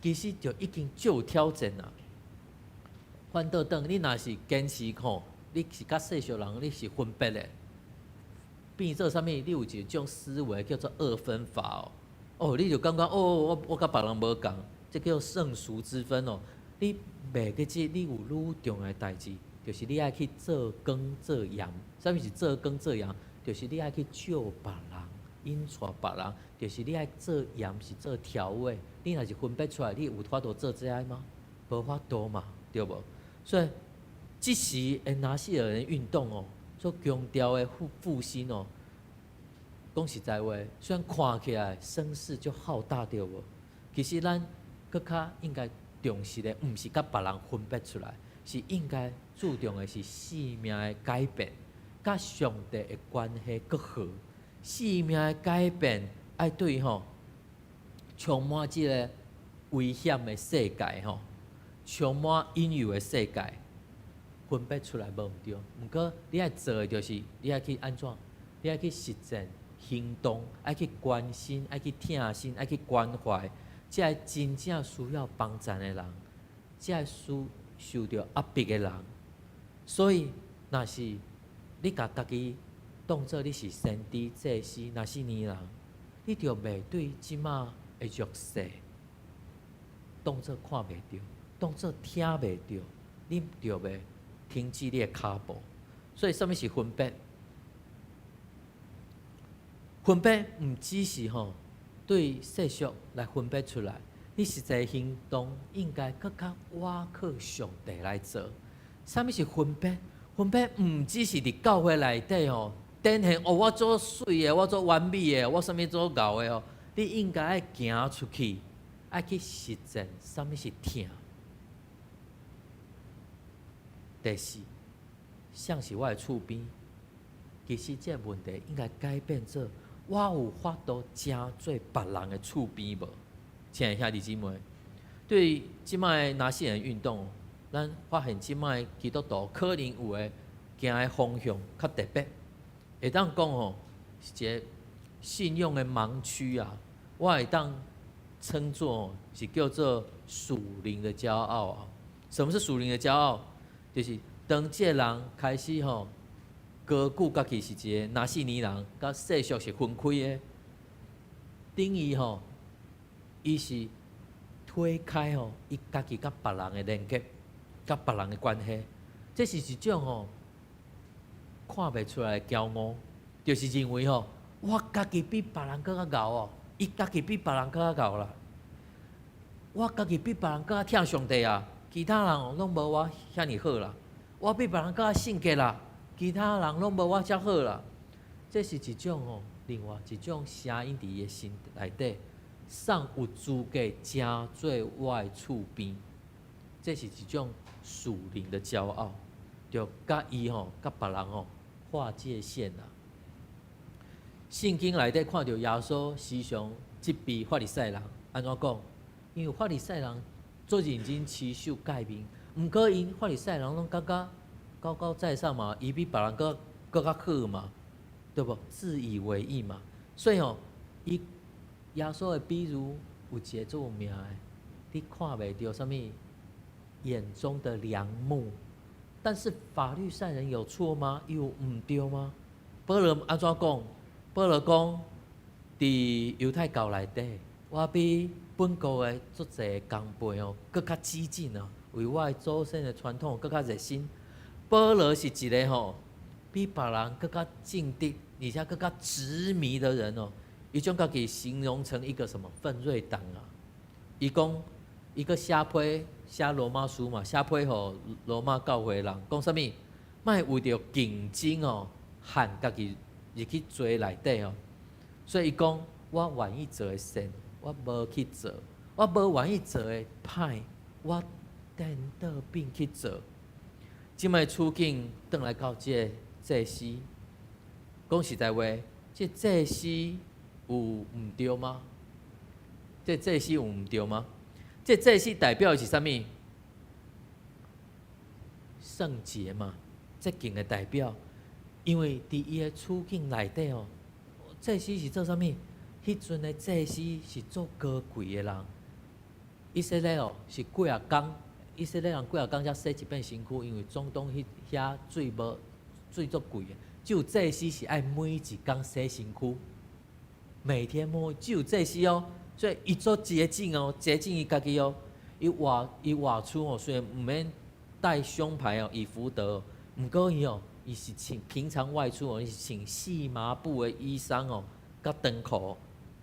其實就已經足有挑戰啊。反倒轉，你若是堅持吼，你是佮世俗人，你是分別的，變做啥物？你有一種思維叫做二分法哦。哦，你就感覺哦，我佮別人無仝，這叫聖俗之分哦。你袂記得，你有愈重要的代誌，就是你愛去做光做鹽。啥物是做光做鹽？就是你愛去照別人，引帶別人，就是你愛做鹽，是做調味。你若是分別出來，你有法度做這个嗎？無法度嘛，對無？所以，這時的拿細耳人運動哦，所強調的復興哦，講實在話，雖然看起來聲勢就浩大，對無？其實咱閣較應該重視的，毋是共別人分別出來，是應該注重的是生命的改變，佮上帝的關係閣好。生命的改變愛對吼，充滿這个危險的世界吼，充滿引誘的世界，分別出來無毋對。毋過你愛做的就是你愛去按怎？你愛去實踐行動，愛去關心，愛去疼心，愛去關懷，這个真正需要幫助的人，這个需受著壓迫的人。所以，若是你共家己當做你是先知、祭司、拿細耳人，你就袂對這馬的弱勢當做看袂著，當做聽袂著，你就袂停止你的跤步。所以，啥物是分別？分別毋只是吼對世俗來分別出來，你實際行動應該閣較倚靠上帝來做。啥物是分別？分別毋只是佇教會內底吼，展現哦，我做媠的，我做完美的，我啥物做𠢕的哦。你應該愛行出去，愛去實踐啥物是疼。第四，誰是我的厝邊？其實這個問題應該改變做：我有法度成做別人的厝邊無？親愛兄弟姊妹，對這擺的拿細耳人運動，咱發現這擺基督徒可能有的行的方向較特別，會當講吼是一個信仰的盲區啊！我會當稱作是叫做屬靈的驕傲啊！什麼是屬靈的驕傲？就是當這個人開始吼高舉家己是一個拿細耳人，佮世俗是分開的，等於吼，伊是推開吼伊家己佮別人的連結，佮別人的關係，這是一種吼看袂出來的驕傲，就是認為吼我家己比別人閣較𠢕哦，伊家己比別人閣較𠢕啦，我家己比別人閣較疼上帝啊，其他人攏無我遐爾好啦，我比別人閣較聖潔啦，其他人攏無我遮好啦，這是一種吼，另外一種聲音佇伊的心內底，誰有資格成做我的厝邊？這是一種屬靈的驕傲，就佮伊吼，佮別人吼劃界線啦。聖經內底看著耶穌時常責備法利賽人，按怎講？因為法利賽人足認真持守誡命，毋過𪜶法利賽人攏感覺高高在上嘛，伊比別人閣閣較好嘛，對無？自以為義嘛。所以吼，伊耶穌的比喻有一个足有名的，你看袂著啥物眼中的梁木。但是法利賽人有錯嗎？有毋對嗎？保羅按怎講？保羅講，佇猶太教內底，我比本國的足濟同輩哦，閣較激進啊，為我的祖先的傳統閣較熱心。保羅是一个吼，比別人閣較正直，而且閣較執迷的人哦。伊將家己形容成一個什麼奮銳黨啊？伊講，伊閣寫批寫羅馬書嘛，寫批予羅馬教會人，講啥物？莫為著競爭哦，陷家己入去罪內底哦。所以伊講，我願意做的善，我無去做；我無願意做的歹，我顛倒變去做。這擺處境轉來到這个祭司，講實在話，這祭司有毋對嗎？這祭司有毋對嗎？這祭司代表的是啥物？聖潔嘛，潔淨的代表。因為佇伊的處境內底哦，祭司是做啥物？彼陣的祭司是做高貴的人。以色列哦是幾仔工，以色列人幾仔工才洗一遍身軀，因為中東彼遐水無水足貴的，只有祭司是愛每一工洗身軀，每天摸，只有祭司哦，所以伊做潔淨哦，潔淨伊家己哦，伊外出哦，雖然毋免戴胸牌哦，以弗得，毋過伊哦，伊是穿平常外出哦，伊是穿細麻布的衣裳哦，佮長褲，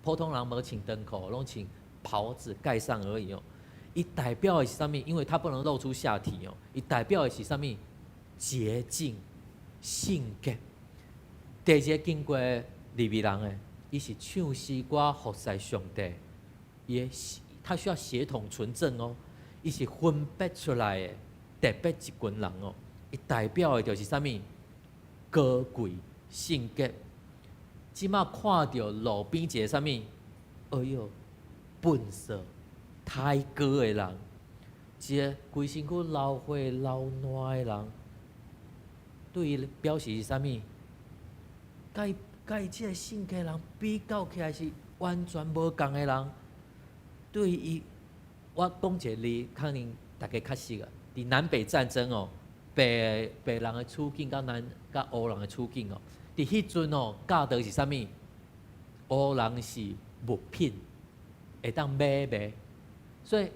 普通人無穿長褲，攏穿袍子蓋上而已哦。伊代表的是啥物？因為他不能露出下體哦。伊代表的是啥物？潔淨、聖潔。第二个經過利未人的，伊是唱詩歌服侍上帝，伊的他需要血統純正哦。伊是分別出來的特別一群人哦。伊代表的就是啥物？高貴、聖潔。這馬看著路邊一个啥物？哎喲，笨色、太高的人，一个規身軀流血流爛的人，對伊表示是啥物？佮伊這个性格人比較起來是完全無仝的人。對伊，我講一个例，可能大家較熟啊。佇南北戰爭哦，白白人的處境佮咱佮烏人的處境哦，佇彼陣哦，教導是啥物？烏人是物品，會當買賣，所以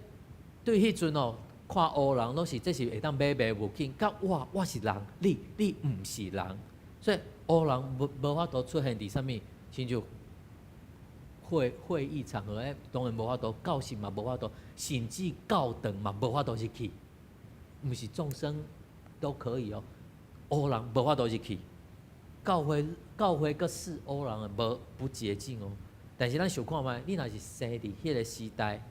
對彼陣哦，看烏人攏是這是會當買賣物品，佮我我是人，你毋是人，所以烏人無法度出現佇啥物，親像會議場合，當然無法度，教室嘛無法度，甚至教堂嘛無法度入去，毋是眾生都可以哦，烏人無法度入去，教會閣視烏人的無不潔淨哦。但是咱想看覓，你若是生佇彼个時代，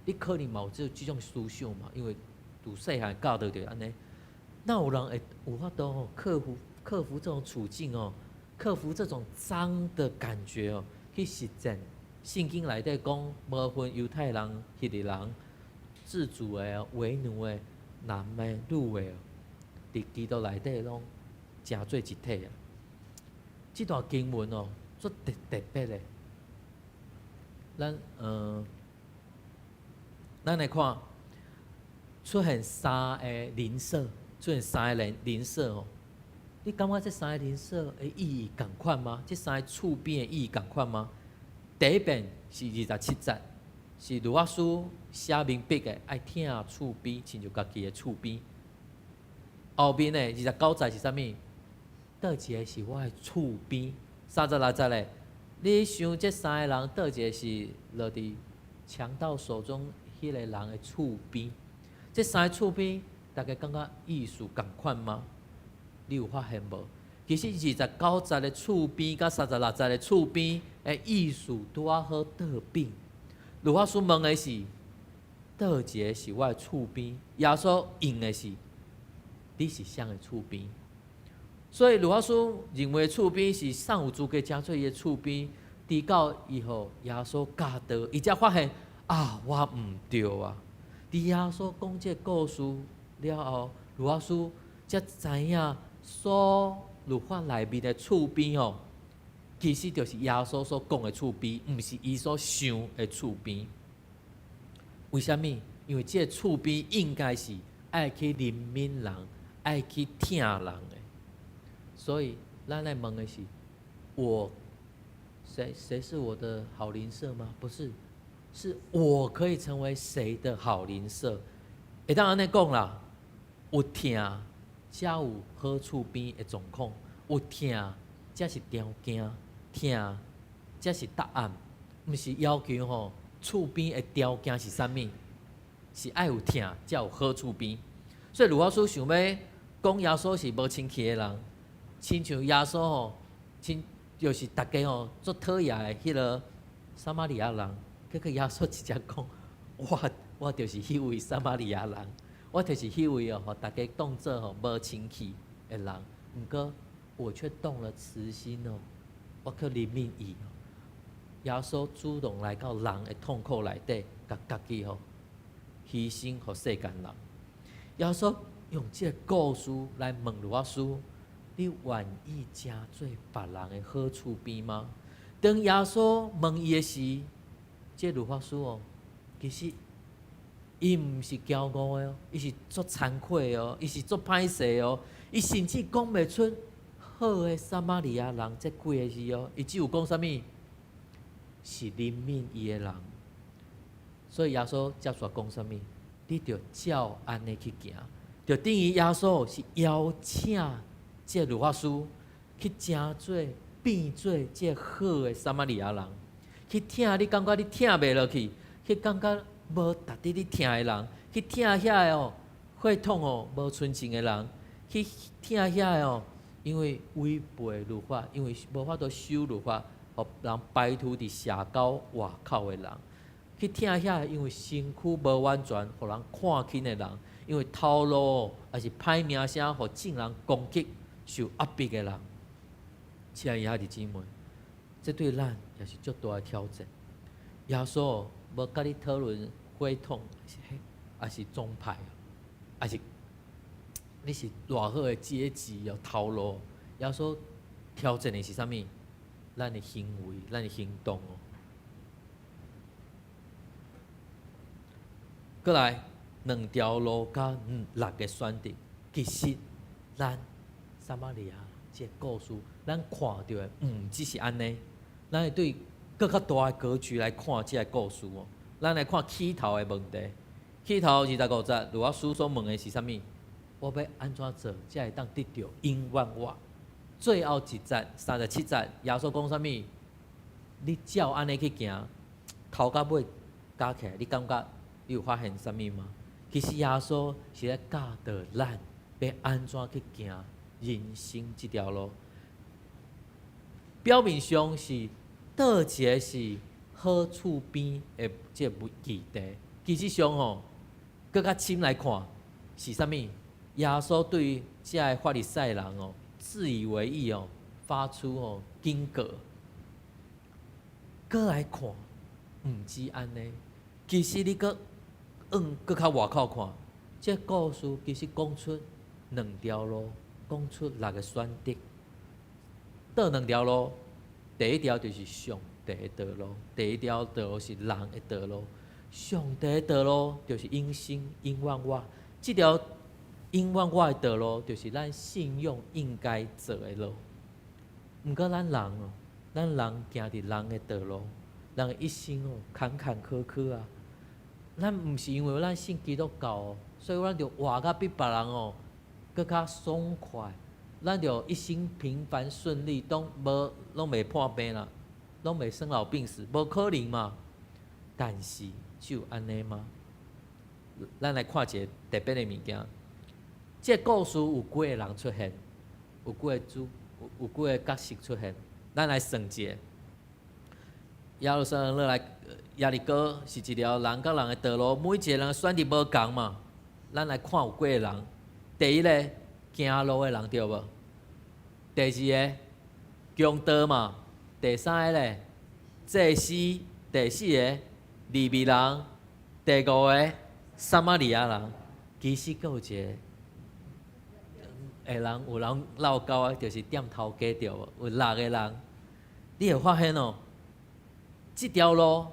你可能嘛有這種思想嘛，因為自細漢教導就按呢。哪有人會有法度吼克服這種處境哦，克服這種髒的感覺哦，去實踐聖經內底講，無分猶太人、希臘人、自主的、為奴的、男的、女的，佇基督內底攏成做一體啊！這段經文哦，足特別的。咱來看出現三个鄰舍，出現三个鄰舍哦。你感覺這三个鄰舍的意義仝款嗎？這三个厝邊的意義仝款嗎？第一遍是27節，是律法書寫明白的，愛疼厝邊，親像家己的厝邊。後面的29節是啥物？佗一个是我的厝邊？36節咧，你想這三个人佗一个是落佇強盜手中彼個人的厝邊？這三个厝邊，大家感覺意思仝款嗎？你有發現無？其實29節的厝邊佮36節的厝邊的意思拄仔好倒轉。律法師問的是，佗一个是我的厝邊？耶穌應的是，你是誰的厝邊？所以律法師認為厝邊是尚有資格成做伊的厝邊，直到伊予耶穌教導，伊才發現啊，我毋對啊！佇耶穌講這个故事，了後，律法師才知影所律法內面的厝邊哦，其實就是耶穌所講的厝邊，毋是伊所想的厝邊。為啥物？因為這个厝邊應該是愛去憐憫人、愛去疼人的。所以，咱來問的是：我誰誰是我的好鄰舍嗎？不是，是我可以成為誰的好鄰舍？會當按呢講啦，有疼才有好厝邊的狀況，有疼才是條件，疼才是答案，毋是要求吼厝邊的條件是啥物？是愛有疼才有好厝邊。所以律法師想欲講耶穌是無清氣的人，親像耶穌吼，親就是逐家吼足討厭的彼个撒瑪利亞人，結果耶穌直接講：我就是彼位撒瑪利亞人，我就是彼位哦，予逐家當做吼無清氣的人。毋過我卻動了慈心哦，我去憐憫伊。耶穌主動來到人的痛苦內底，共家己吼犧牲予世間人。耶穌用這个故事來問律法師：你願意成做別人的好厝邊嗎？當耶穌問伊的時，這个律法師哦，其實伊毋是驕傲的哦，伊是足慚愧的哦，伊是足歹勢哦，伊甚至講袂出好的撒瑪利亞人這幾个字哦，伊只有講啥物？是憐憫伊的人。所以耶穌接續講啥物？你著照按呢去行，就等於耶穌是邀請這个律法師去成做變做這个好的撒瑪利亞人，去疼你感覺你疼袂落去，去感覺無值得你疼的人，去疼遐个哦，血統哦無純淨的人，去疼遐个哦，因為違背律法，因為無法度守律法，予人排除佇社交外口的人，去疼遐个因為身軀無完全，予人看輕的人，因為頭路抑是歹名聲，予眾人攻擊、受壓迫的人。親愛的兄弟姊妹，這對咱也是足大的挑戰。耶穌無共你討論血統，抑是宗派，抑是你是偌好的階級哦頭路。耶穌挑戰的是啥物？咱的行為，咱的行動哦。過來，兩條路佮六个選擇，其實咱撒瑪利亞這个故事，咱看著的毋只是按呢，咱會對閣較大的格局來看這个故事哦。咱來看起頭的問題，起頭25節，律法師所問的是啥物？我欲按怎做才會當得著永遠活？最後一節37節，耶穌講啥物？你照按呢去行，頭佮尾加起來，你感覺你有發現啥物嗎？其實耶穌是咧教導咱欲按怎去行人生這條路。表面上是佗一个是好厝邊的這个議題，其實上吼，閣較深來看是啥物？耶穌對這个法利賽人哦，自以為義哦，發出哦警告。閣來看，毋止按呢，其實你閣往閣較外口看，這个故事其實講出兩條路，講出六个選擇。佗兩條路？第一條就是上帝的道路，第二條道路是人的道路。上帝的道路就是永生永遠活，這條永遠活的道路就是咱信仰應該走的路。毋過咱人哦，咱人行佇人的道路，人的一生哦，坎坎坷坷啊。咱毋是因為咱信基督教哦，所以咱就活甲比別人哦，閣較爽快。咱就一生平凡順利，攏無攏袂破病啦，攏袂生老病死，無可能嘛。但是只有按呢嗎？咱來看一个特別的物件。這个故事有幾个人出現，有幾个主，有幾个角色出現。咱來算一下。耶路撒冷落來耶利哥是一條人佮人的道路，每一个人選擇無仝嘛。咱來看有幾個人。第一个行路的人對無？第二个強盜嘛。第三個咧祭司，第四個利未人，第五個撒瑪利亞人。其實閣有一个的人，有人落勾啊，就是店頭家對無？有六个人，你會發現哦，這條路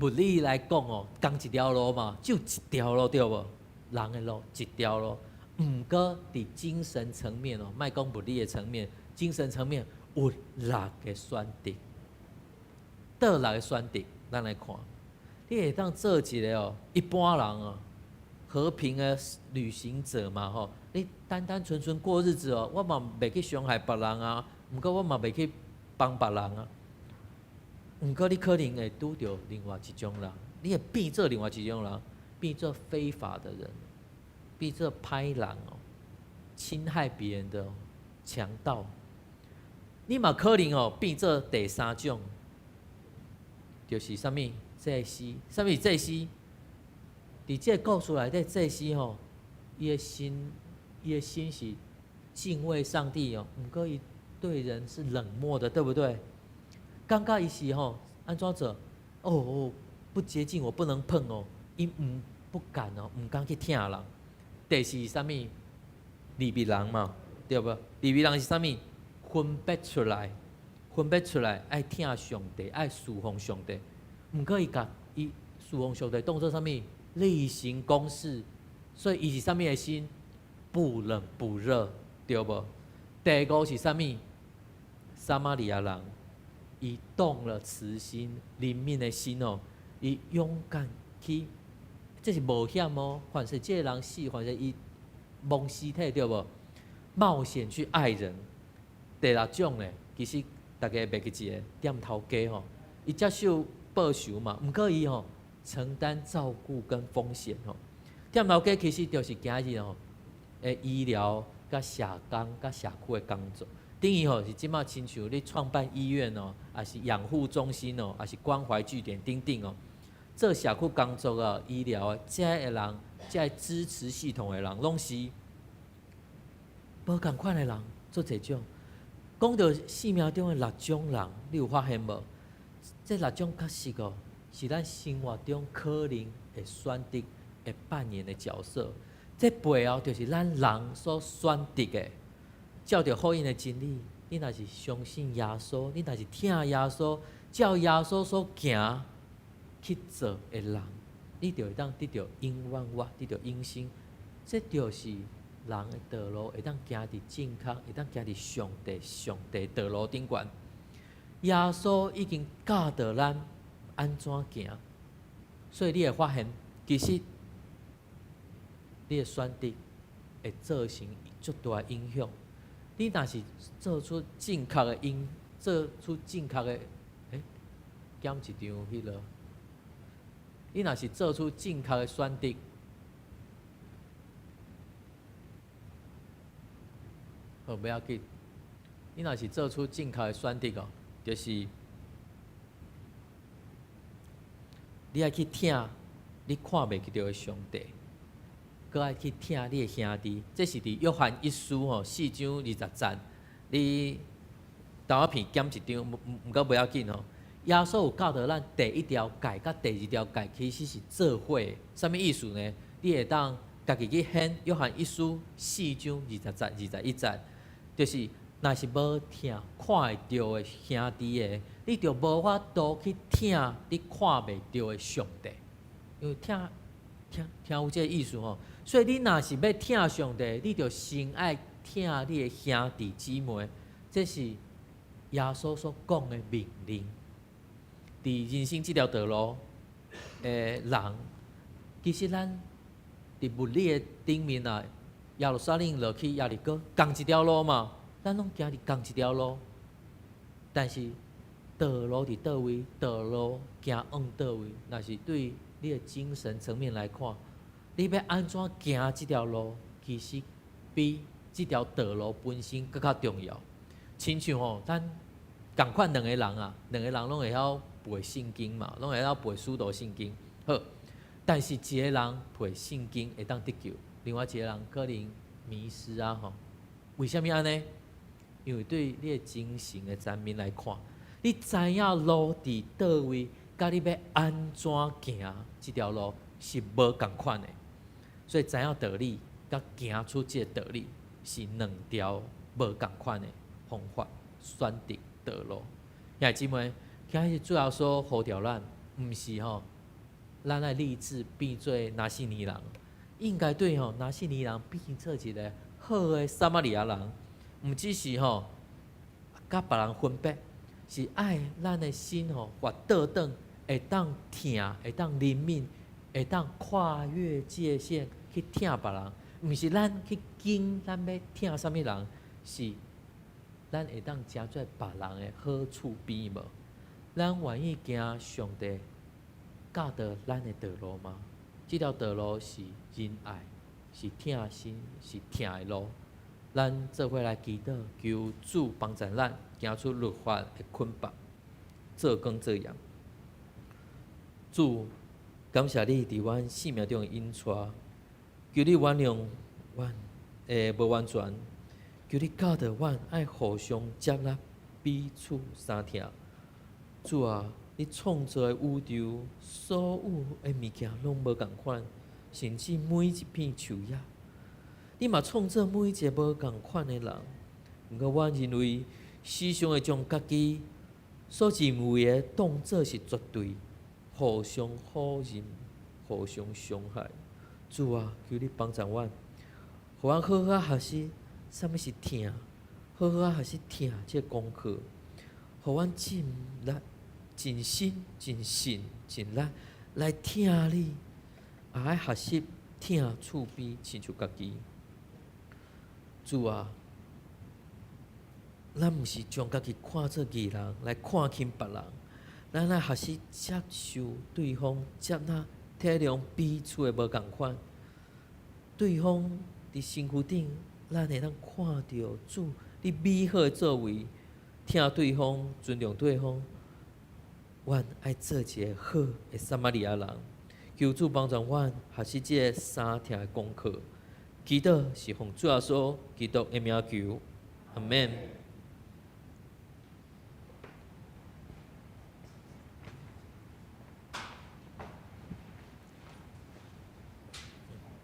物理來講哦，仝一條路嘛，只有一條路對無？人的路一條路，毋過佇精神層面哦，莫講物理的層面，精神層面有六个選擇，佗六个選擇，咱來看，你會當做一个哦，一般人哦，和平的旅行者嘛吼，你單單純純過日子哦，我嘛袂去傷害別人啊，毋過我嘛袂去幫別人啊。毋過你可能會拄著另外一種人，你會變做另外一種人，變做非法的人，變做歹人哦，侵害別人的強盜。你嘛可能哦變做第三種，就是啥物祭司，啥物祭司？佇這个故事內底，祭司吼，伊的心是敬畏上帝哦，毋過伊對人是冷漠的，對不對？感覺伊是吼按怎做？哦哦，不潔淨，我不能碰哦，伊毋不敢哦，毋敢去疼人。第四是啥物？利未人嘛，對無？利未人是啥物？分別出來，分別出來，愛疼上帝，愛侍奉上帝。毋過伊共伊侍奉上帝當做啥物？例行公事，所以伊是啥物的心？不冷不熱，對無？第五是啥物？撒瑪利亞人，伊動了慈心、憐憫的心哦，伊勇敢去，這是冒險哦。凡是這个人死，凡是伊亡屍體對無？冒險去愛人。第六種咧，其實大家袂記一个店頭家吼，伊接受報酬嘛，毋過伊吼承擔照顧跟風險吼。店頭家其實就是今日吼的醫療、佮社工、佮社區的工作，等於吼是這馬親像你創辦醫院哦，抑是養護中心哦，抑是關懷據點等等哦，做社區工作啊、醫療的這个人，這个支持系統的人，攏是無仝款的人，做這種。講到生命中的六種人，你有發現無？這六種確實哦，是咱生活中可能會選擇、會扮演的角色。這背後就是咱人所選擇的。照著福音的真理，你若是相信耶穌，你若是疼耶穌，照耶穌所行去做的人，你就會當得著永遠活，得著永生。這就是人的道路，會當行佇正確，會當行佇上帝上帝道路頂懸。耶穌已經教導咱按怎行，所以你會發現，其實你的選擇會造成足大的影響。你若是做出正確的因，做出正確的，減一張彼囉。你若是做出正確的選擇，好，不要緊。你若是做出正確的選擇哦，就是你愛去疼你看袂著的上帝，閣愛去疼你的兄弟。這是佇約翰一書吼四章二十節。你投影片減一張，毋過袂要緊吼。耶穌有教導咱第一條誡佮第二條誡其實是做伙的，啥物意思呢？你會當家己去掀約翰一書四章二十節、21節，就是若是無疼看會著的兄弟的，你就無法度去疼你看袂著的上帝。因為疼聽聽有這个意思吼，所以你若是欲疼上帝，你就先愛疼你的兄弟姊妹，這是耶穌所講的命令。佇人生這條道路的人，其實咱佇物理的頂面啊，耶路撒冷落去耶利哥，仝一條路嘛，咱攏行佇仝一條路。但是道路佇佗位，道路行往佗位，若是對你的精神層面來看，你欲按怎行這條路，其實比這條道路本身閣較重要。親像吼，咱仝款兩个人啊，兩个人攏會曉背聖經嘛，攏會曉背使徒信經。好，但是一个人背聖經會當得救，另外一个人可能迷失啊吼。為啥物按呢？因為對你的精神的層面來看，你知影路佇佗位，佮你欲按怎行這條路是無仝款的。所以知影道理，佮行出這个道理是兩條無仝款的方法選擇道路。兄弟姊妹，今日主耶穌呼召咱，毋是吼，咱愛立志變做拿細耳人，應該對吼拿細耳人變做一个好的撒瑪利亞人，毋只是吼佮別人分別，是愛咱的心吼發倒轉，會當疼，會當憐憫，會當跨越界限去疼別人，毋是咱去揀咱欲疼啥物人，是咱會當食做別人的好厝邊無？咱願意行上帝教導咱的道路嗎？這條道路是仁愛，是疼心，是疼的路。咱做伙來祈禱，求主幫助咱行出律法的捆綁，做工做鹽。主，感謝你佇阮生命中的引帶，求你原諒阮的無完全，求你教導阮愛互相接納，彼此相疼。主啊，你創造的宇宙所有的物件攏無仝款，甚至每一片樹葉，你嘛創造每一个無仝款的人。毋過，阮認為時常會將家己所認為的當做是絕對，互相否認，互相傷害。主啊，求你幫助阮，予阮好好學習啥物是疼，好好學習疼這個功課，予阮盡力、盡心、盡性、盡力來疼你，也愛學習疼厝邊親像家己。主啊，咱毋是將家己看做義人來看輕別人，咱愛學習接受對方、接納、體諒彼此的無仝款。對方佇身軀頂，咱會當看著主你美好的作為，疼對方、尊重對方。阮愛做一个好的撒瑪利亞人，求主幫助阮學習這個相疼的功課。祈禱是奉主耶穌基督的名求，阿們。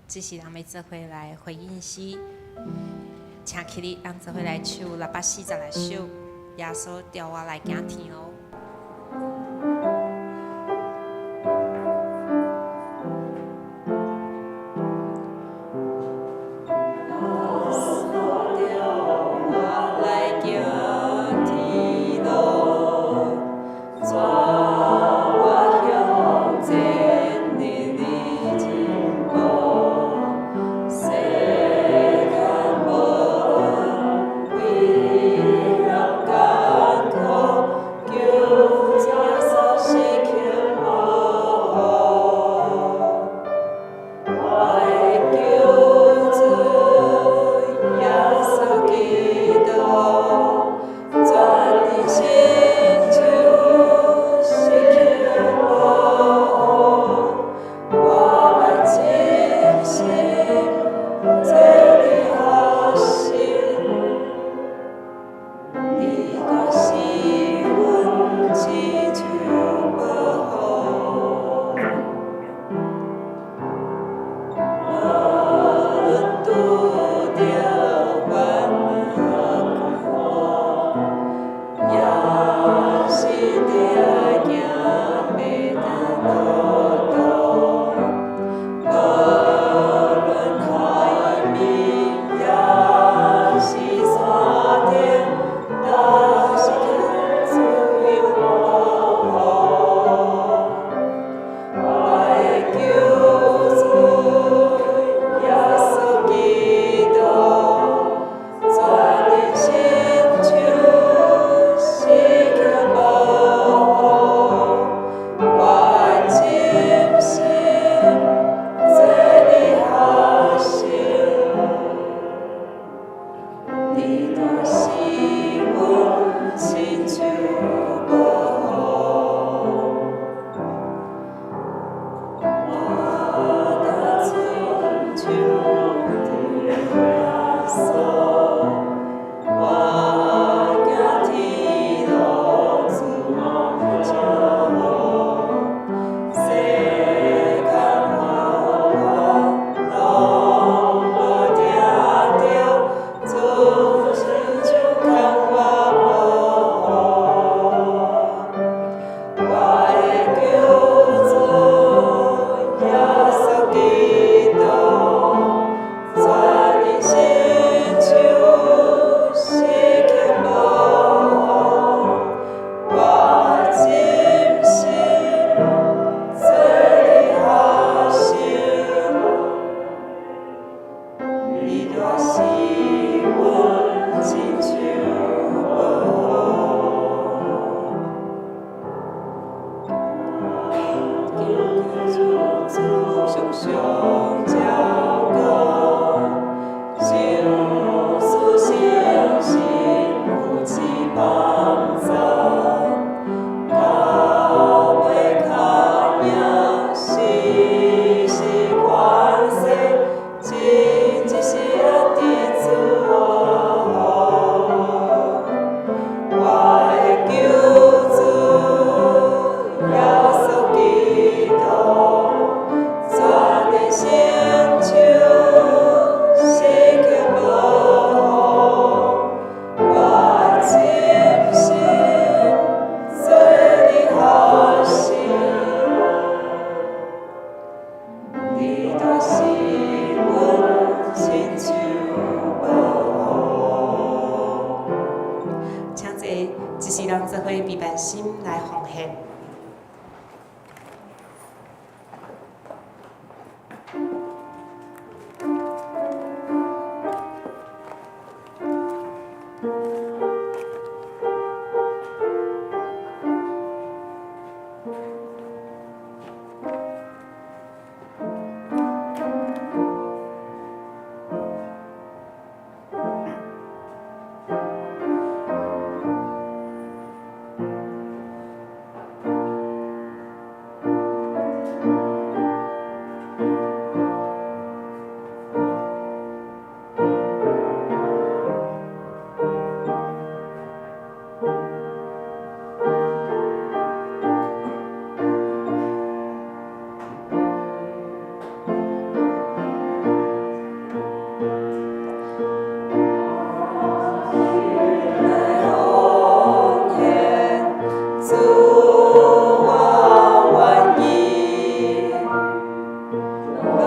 這時咱欲做伙來回應詩，請起立，咱做伙來唱646首，耶穌召我來行天路。是阮親像保護，求主常常照顧，聖事誠實有翅膀長，到尾跤影時時款勢，真一時的主哦，我的救主耶穌基督，全能成就時刻保護，我深信做你學習，你就是阮親像保護。請坐，一世人做伙備辦心來奉獻。來奉獻，主我願意，樂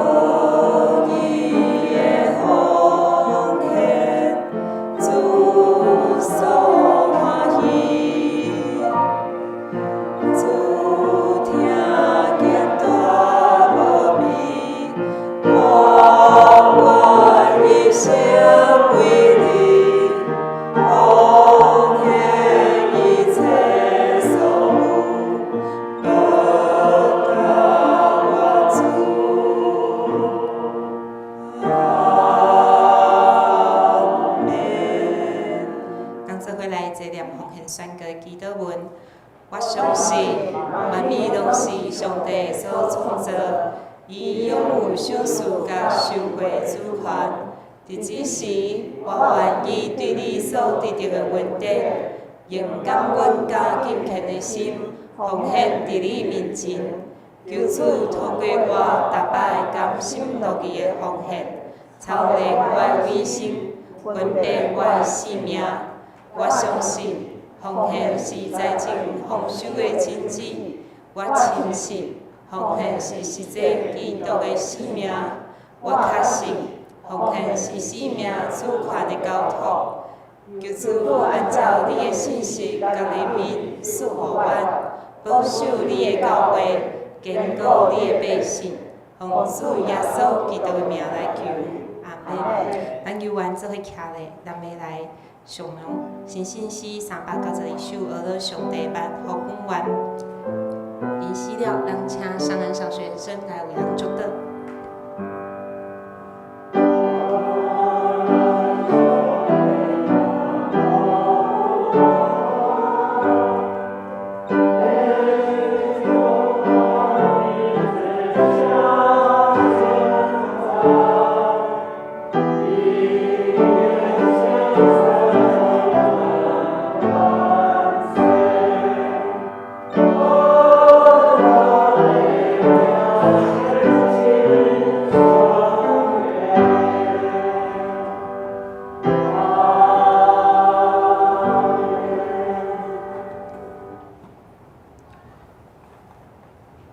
意的奉獻，主所歡喜，主聽見大無比，我願意成為你。奉獻一切所有，報答我主。阿們。咱做伙來坐念奉獻宣告祈禱文。我相信萬物攏是上帝所創造，伊擁有賞賜佮收回主權。佇這時，我願意對你所得著的恩典，用感恩佮敬虔的心奉獻佇你面前。求主透過我逐擺甘心樂意的奉獻，操練我的委身，分別我的性命。我相信奉獻是財政豐收的種子。我深信奉獻是實踐基督的使命。我確信奉獻是生命主權的交託。求主按照你的信實佮憐憫賜予阮，保守你的教會，堅固你的百姓。奉主耶穌基督的名來求，阿們。咱猶原做伙徛咧，咱欲來唱新信詩392首，學了上帝萬福本願。臨死了，咱請上岸小學生來為咱祝禱。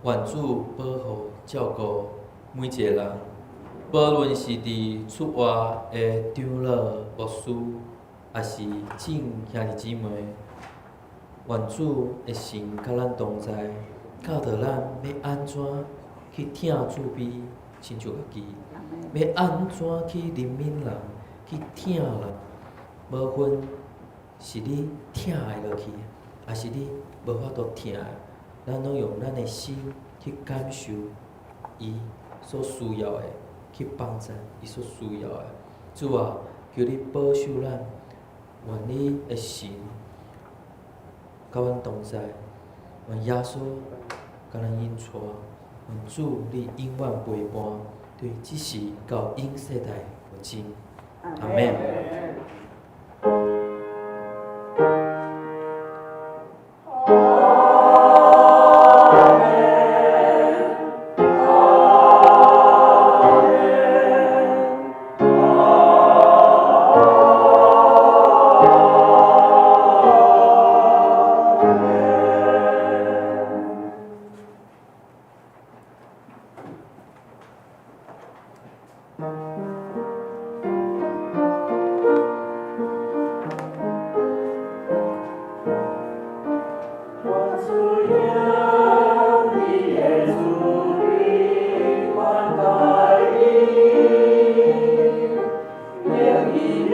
願主保護照顧每一个人，無論是佇出外的長老、牧師，抑是眾兄弟姊妹，願主的神佮咱同在，教導咱欲按怎去疼主悲，親像家己，欲按怎去憐憫人，去疼啦，無分是你疼會落去，抑是你無法度疼的，咱攏用咱的心去感受伊所需要的，去幫贊伊所需要的。主啊，求你保守咱，願你的神佮阮同在，願耶穌共咱引帶，願主你永遠陪伴，對這時到永世代無盡。阿們。願主用你的慈悲關待你，免伊的。